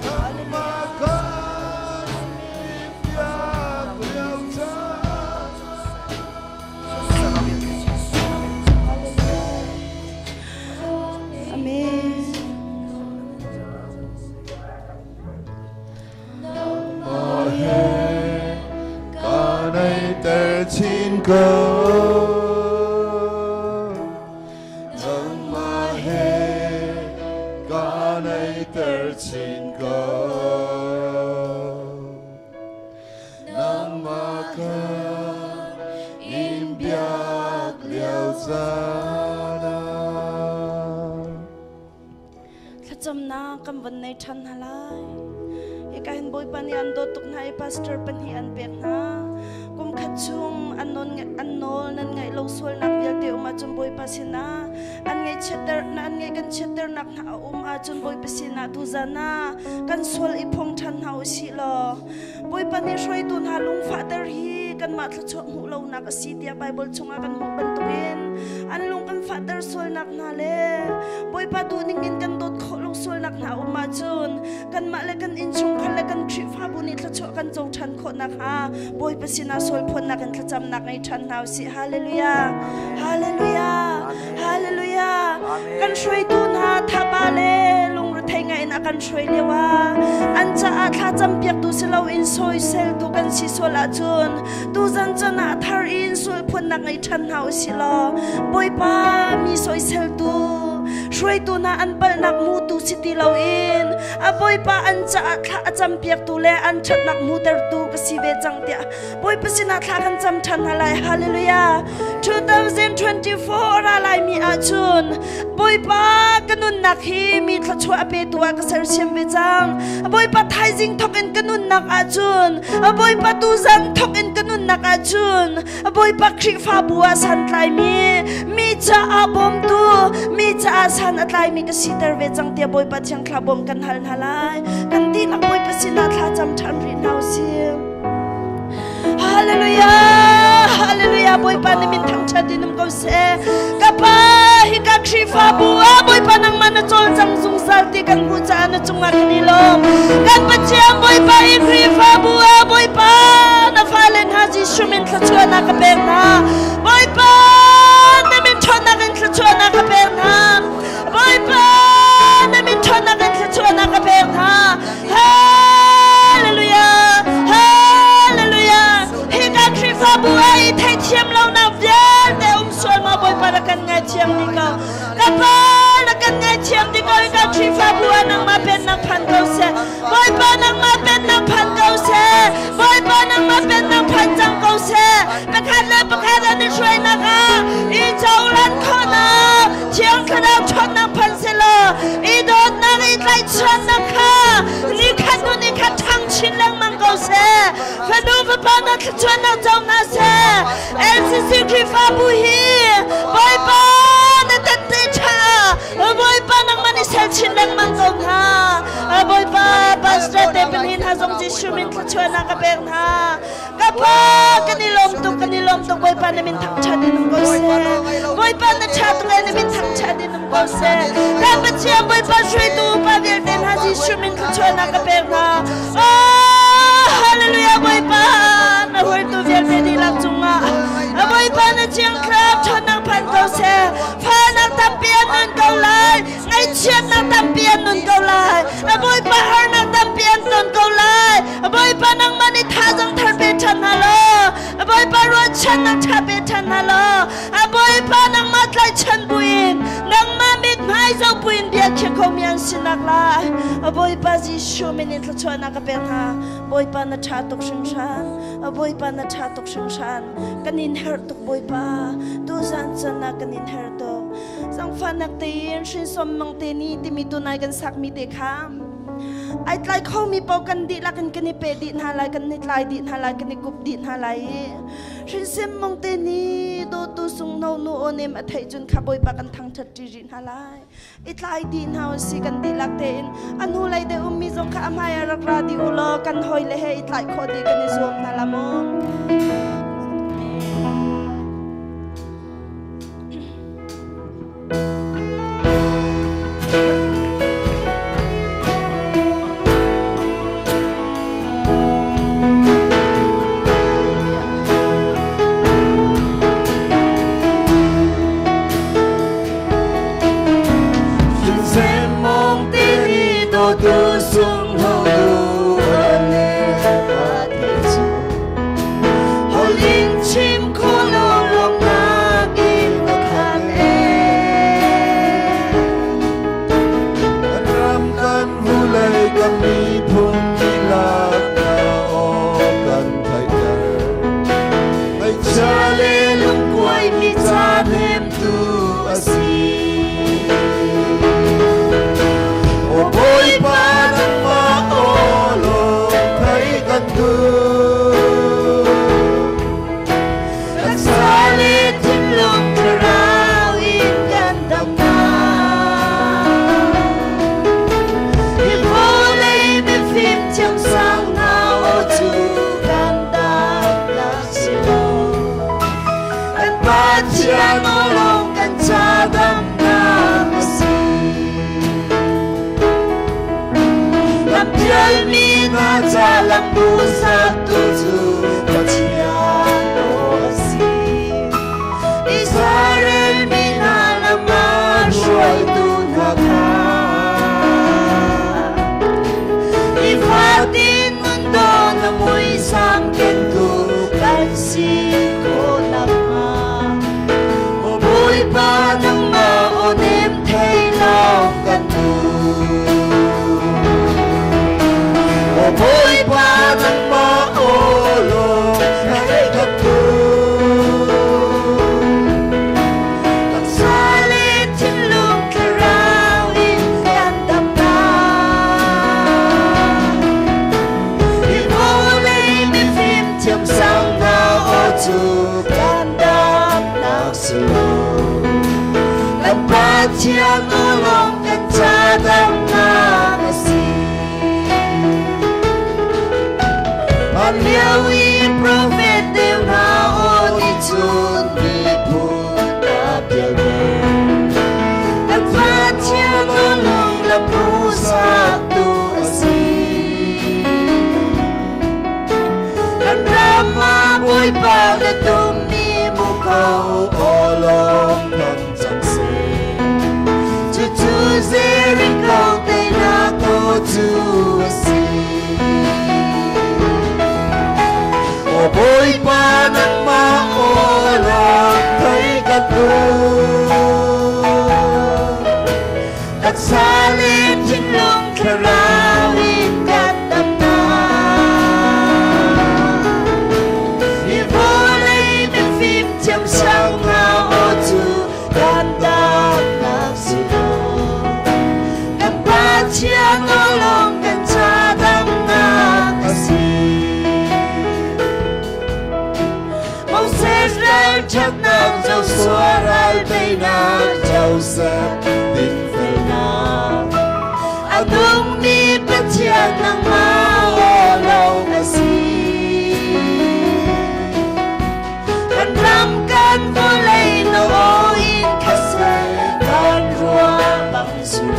Nangmah kan biak lio caan Amen. Ka naihter chin ko. Nangmah he ka naihter chin ko. Nangmah kan in biak lio caan ah. Thlacamnak kan von nei ṭhan hna lai. Hika hin Bawipa nih an dawt tuk hna i pastor pahnih an pek hna. Kum khat chung an nawl an nawl nan ngaih lo sualnak vialte um ahcun Bawipa sinah an ngaihchiatter an ngaih kan chiatternak hna a um ahcun Bawipa sinah tuzan ah kan sual i phong ṭhan hna u sih law Bawipa nih hruaitu hna lungfahter hi kanmah thluachuah hmuh lonak a si tiah Baibal chungah kan hmuh bantukin an lung kan fahter sualnak hna le Bawipa duhning in kan dawt khawh lo sualnak hna um ahcun kanmah le kan innchungkhar le kan Khrihfabu nih thluachuah kan co ṭhan khawh nakhnga Bawipa sinah sualphuannak in thlacamnak ngei ṭhan hna usih. Hallelujah! Hallelujah! Hallelujah! Kan hruaitu hna thaba le lungrethei ngai in a kan hruai lio ah an caah thlacam piaktu si loin sawiseltu kan si sual ahcun tuzan chan ah thar in sulphunnak ngei ṭhan hna usih law Bawipa mi sawiseltu hruaitu hna an palhnak mutu si ti loin a Bawipa an caah thla a cam piaktu le an ṭhatnak hmutertu ka si ve cang tiah Bawipa sinah thla kan cam ṭhan hna lai. Hallelujah. 2024 ra laimi ahcun Bawipa ka nunnak hi mi thluachuah a petu ah ka sersiam ve cang. Bawipa thaizing thawk in ka nunnak ahcun Bawipa tuzan thawk in ka nunnak ahcun Bawipa Khrihfabu ah santlaimi mi caah bawmtu mi caah san a tlaimi ka siter ve cang tiah Bawipa thiang thla bawm kan hal hna lai. Kan dihlak Bawipa sinah thla cam ṭhan rih hna usih. Hallelujah! Hallelujah! Bawipa na min thangṭhat in um ko seh. Ka pa hi ka Khrihfabu ah Bawipa nangmah na cawlcang zungzal ti kan hmuh caah na cungah kan i lawm. Kan Pathian Bawipa hi Khrihfabu ah Bawipa na fale hna Jesuh min thluachuahnak ka pek hna. Bawipa na min ṭhawnnak in thluachuahnak ka pek hna. Bawipa na min ṭhawnnak in thluachuahnak ka pek hna. Hallelujah! Hallelujah! Hika Khrihfabu ah i theihthiam lonak vialte um sual ma Bawipa na kan ngaithiam dih ko. Ka Pa na kan ngaithiam dih ko. Hika Khrihfabu ah nangmah pennak phan ko seh. Bawipa nangmah pennak phan ko seh. Bawipa nangmah pennak phan cang ko seh. Pakhat le pakhat an i hruainak ah i cohlan khawhnak Thiang Thlarau ṭhawnnak phan selaw i dawtnak i tlaihchannak kha nikhat hnu nikhat ṭhang chin lengmang ko seh. Fanu fapa na thluachuahnak co hna seh. LCC Khrihfabu hi Bawipa na tette ṭha Bawipa nangmah nih sel chin lengmang ko hna. Bawipa, pastor te pahnih hna zong Jesuh min thluachuahnak ka pek hna. Ka Pa, kan i lawm tuk, kan i lawm tuk. Bawipa na min thangṭhat in um ko seh. Bawipa na ṭha tuk e, na min thangṭhat in um ko seh. Kan Pathian Bawipa hruaitu upa vialte hna Jesuh min thluachuahnak ka pek hna. Oh, hallelujah, Bawipa, na hruaitu vialte dihlak cungah Bawipa na thiang thlarau ṭhawnnak phan ko seh. Fahnak tampi an nun ko lai. Ngaihchiatnak tampi an nun ko lai. Bawipa harnak tampi an ton ko lai. Bawipa nangmah nih thazaang thar pe ṭhan hna law, Bawipa ruahchannak ṭha pe ṭhan hna law, Bawipa nangmah tlaihchan buin, nangmah mithmai zoh buin bia khiah khomi an sinak lai. Bawipa Jesuh min in thluachuahnak ka pek hna. Bawipa na ṭha tuk hringhran. Bawipa na ṭha tuk hringhran. Kan in herh tuk Bawipa. Tuzan chan ah kan in herh tuk. Zangfahnak tein hrinsom mang te ni timi tunai kan sakmi te kha ai tlai khomi paoh kan dihlak in kan i pe dih hna lai, kan i tlai dih hna lai, kan i kup dih hna lai i hrinsim mong te ni dawtu sungno nu aw nem a theih cun kha Bawipa kan thangṭhat ṭi rih hna lai. I tlai dih hna si kan dihlak tein a hnu lei te ummi zong kha a hmai ah rak ra dih u law kan hawi le he i tlaih khawh dih kan i zuam hna la mu.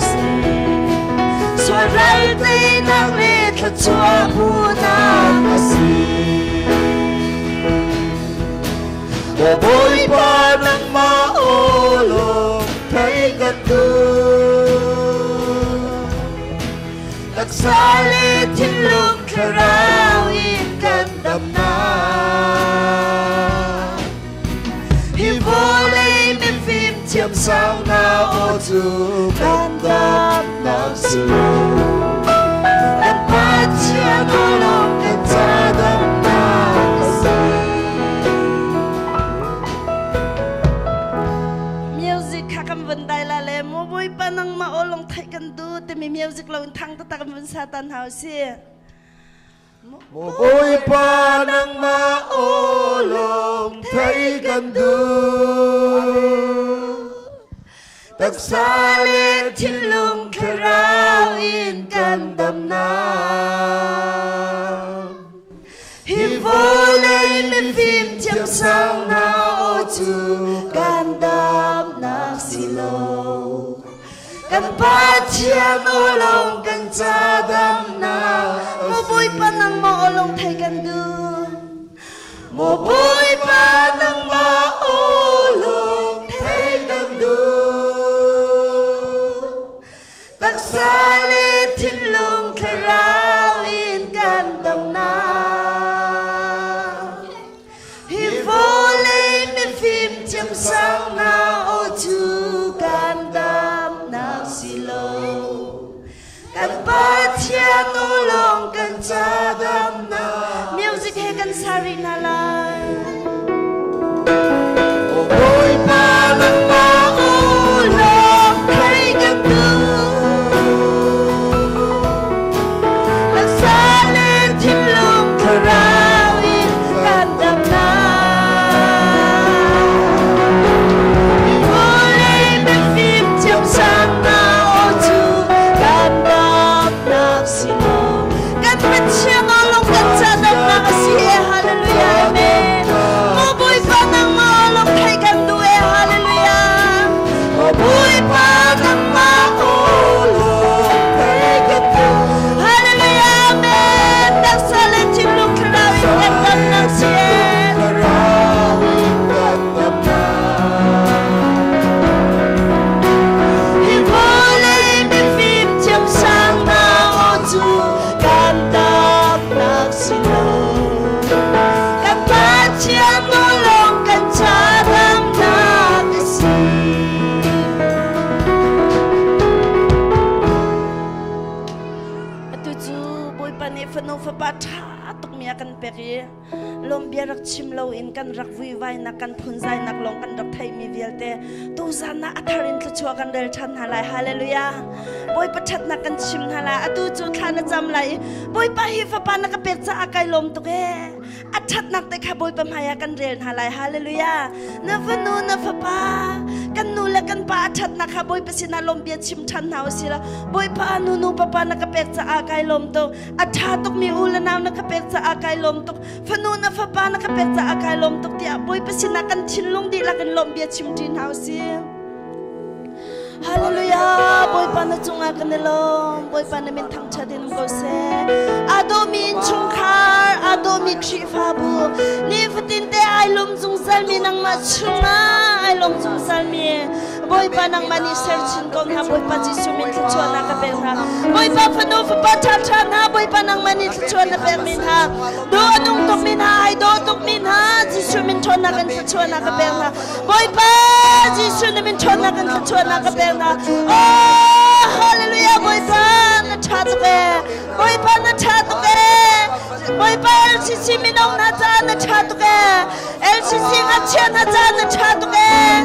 seh. Sual ral teinak le thluachuah hmuhnak a si. Maw Bawipa nangmah aw lawng theih kan duh. Taksa le thinlung thlarau in kan damnak. Hi vawlei mifim thiamsang hna aw cu kan damnak si lo. Kan Pathian aw lawng kan ca damnak a si. Music kha kan vun dai la le maw Bawipa nangmah aw lawng theih kan duh timi music lo in thang taktak in vun sa tan hau si. Maw Bawipa nangmah aw lawng theih kan duh. Taksa le thinlung thlarau in kan damnak. Hi vawlei mifim thiamsang hna aw cu kan damnak si lo. Kan Pathian aw lawng kan ca damnak. Maw Bawipa nangmah aw lawng thei kan duh. Maw Bawipa nangmah aw lawng thei kan duh. Taksa le thinlung thlarau in kan damnak. Hi vawlei mifim thiamsang hna aw cu kan damnak si lo. Kan Pathian aw lawng kan ca damnak. Music he kan sa rih hna lai. Maw Bawipa nangmah aw lawng thei kan duh. Taksa le thinlung thlarau in kan damnak. Vawlei mifim thiamsang hna aw cu kan damnak si lo. Kan Pathian aw lawng kan ca damnak a si e. Hallelujah. Amen. Maw Bawipa nangmah aw lawng theih kan duh e. Hallelujah. Maw Bawipa nangmah aw lawng theih kan duh. Hallelujah. Amen. Taksa le thinlung thlarau in kan damnak si e. Thlarau in kan damnak. Hi vawlei mifim thiamsang hna aw cu kan damnak si lo. Kan Pathian aw lawng kan ca damnak a si. Atu cu Bawipa nih fanu fapa ṭha tukmi a kan pek i lawm bia rak chim loin kan rak vuivainak kan phunzainak lawng kan rak theimi vialte tuzan ah a thar in thluachuah kan rel ṭhan hna lai. Hallelujah. Bawipa ṭhatnak kan chim hna lai. Atu cu thla na cam lai i Bawipa hi fapa na ka pek caah kai lawm tuk ee. A ṭhatnak te kha Bawipa hmai ah kan rel hna lai. Hallelujah. Na fanu na fapa kan nu le kan pa a ṭhatnak kha Bawipa sinah lawm bia chim ṭhan hna usih law Bawipa nu nu papa na ka pek caah kai lawm tuk. A ṭha tukmi u le nau na ka pek caah kai lawm tuk. Fanu na fapa na ka pek caah kai lawm tuk tiah Bawipa sinah kan thinlung dihlak in lawm bia chim ṭi hna usih. Hallelujah. Bawipa na cungah kan i lawm. Bawipa na min thangṭhat in um ko seh. Aa dawmi innchungkhar, aa dawmi Khrihfabu, nifatin te ai lawm zungzalmi nangmah chungah ai lawm zungzalmi Bawipa nangmah nih ser chin ko hna. Bawipa Jesuh min thluachuahnak ka pek hna. Bawipa fanu fapa ṭhaṭha hna. Bawipa nangmah nih thluachuah na pekmi hna. Do a nung tukmi hna, ai daw tukmi hna. Jesuh min ṭhawnnak in thluachuahnak ka pek hna. Bawipa Jesuh na min ṭhawnnak in thluachuahnak ka pek hna. Oh, hallelujah, Bawipa na ṭha tuk ee. Bawipa na ṭha tuk ee. Bawipa LCC mino hna caah na ṭha tuk ee. LCC ngakchia hna caah na ṭha tuk ee.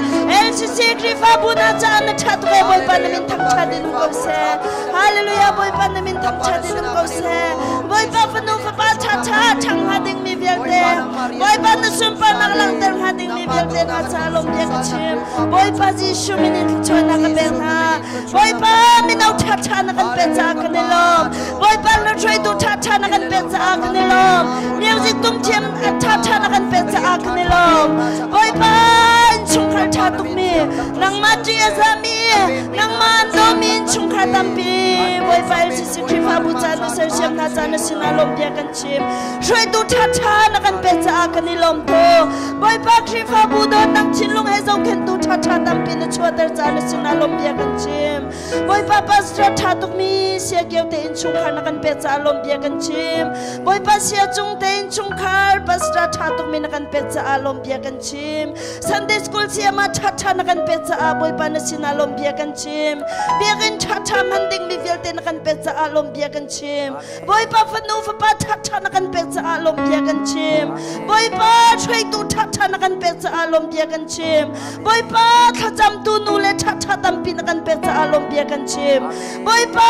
LCC Khrihfabu hna caah na ṭha tuk ee. Bawipa na min thangṭhat in um ko seh. Hallelujah, Bawipa na min thangṭhat in um ko seh. Bawipa fanu fapa ṭhaṭha ṭhang hnga dingmi vialte. Bawipa na sunparnak langhter hnga dingmi vialte hna caah lawm bia ka chim. Bawipa Jesuh min in thluachuahnak ka pek hna. Bawipa mino ṭha ṭhaṭha na kan pek caah kan i lawm. Bawipa na hruaitu ṭhaṭha na kan pek caah kan i lawm. Music tumthiam ṭhaṭha na kan pek caah kan i lawm. Bawipa innchungkhar ṭha tukmi nangmah ṭih a zami nangmah an dawmi innchungkhar tampi Bawipa LCC Khrihfabu ca na sersiam hna ca na sinah lawmhbia kan chim. Hruaitu ṭhaṭha na kan pek caah kan i lawm tuk. Bawipa Khrihfabu dawtnak thinlung he zohkhenhtu ṭhaṭha tampi na chuahter caah na sinah lawmhbia kan chim. Bawipa pastor ṭha tukmi sia kio te innchungkhar na kan pek caah lawmhbia kan chim. Bawipa sia cung te innchungkhar pastor ṭha tukmi na kan pek caah lawmhbia kan chim. Sunday school sayama ṭhaṭha na kan pek caah Bawipa na sinah lawmhbia kan chim. Biakinn ṭhaṭha hman dingmi vialte na kan pek caah lawmhbia kan chim. Bawipa fanu fapa ṭhaṭha na kan pek caah lawmhbia kan chim. Bawipa hruaitu ṭhaṭha na kan pek caah lawmhbia kan chim. Bawipa thlacamtu nu le ṭhaṭha tampi na kan pek caah lawmhbia kan chim. Bawipa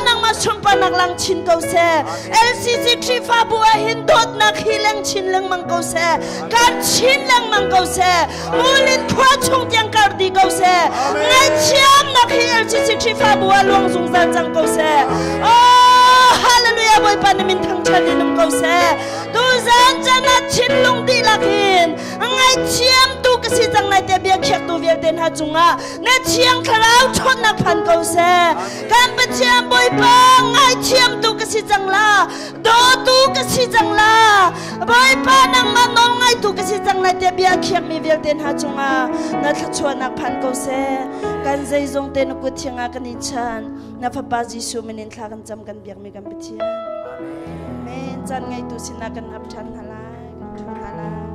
nangmah sunparnak lang chin ko seh. LCC Khrihfabu ah hin dawtnak hi leng chin lengmang ko seh. Kan chin lengmang ko seh. Mulin khua chung tiang kar di ko seh. Ngaihthiamnak hi LCC Khrihfabu ah luang zungzal cang ko seh. Oh, hallelujah Bawipa na min thangṭhat in um ko seh. Tuzan chan ah thinlung dihlak in ngaihthiam tu ka si cang lai tiah bia khiaktu vialte hna cungah na thiang thlarau ṭhawnnak phan ko seh. Kan Pathian Bawipa ngaihthiam tu ka si cang la. Dawtu ka si cang la. Bawipa nangmah nawlngaitu ka si cang lai tiah bia khiakmi vialte hna cungah na thluachuahnak phan ko seh. Kan zeizong te na kut thiang ah kan i chan. Na Fapa Jesuh min in thla kan cam kan biakmi kan Pathian. Amen. Caan ngeitu sinah kan ap ṭhan hna lai. Kan ṭhu hna lai.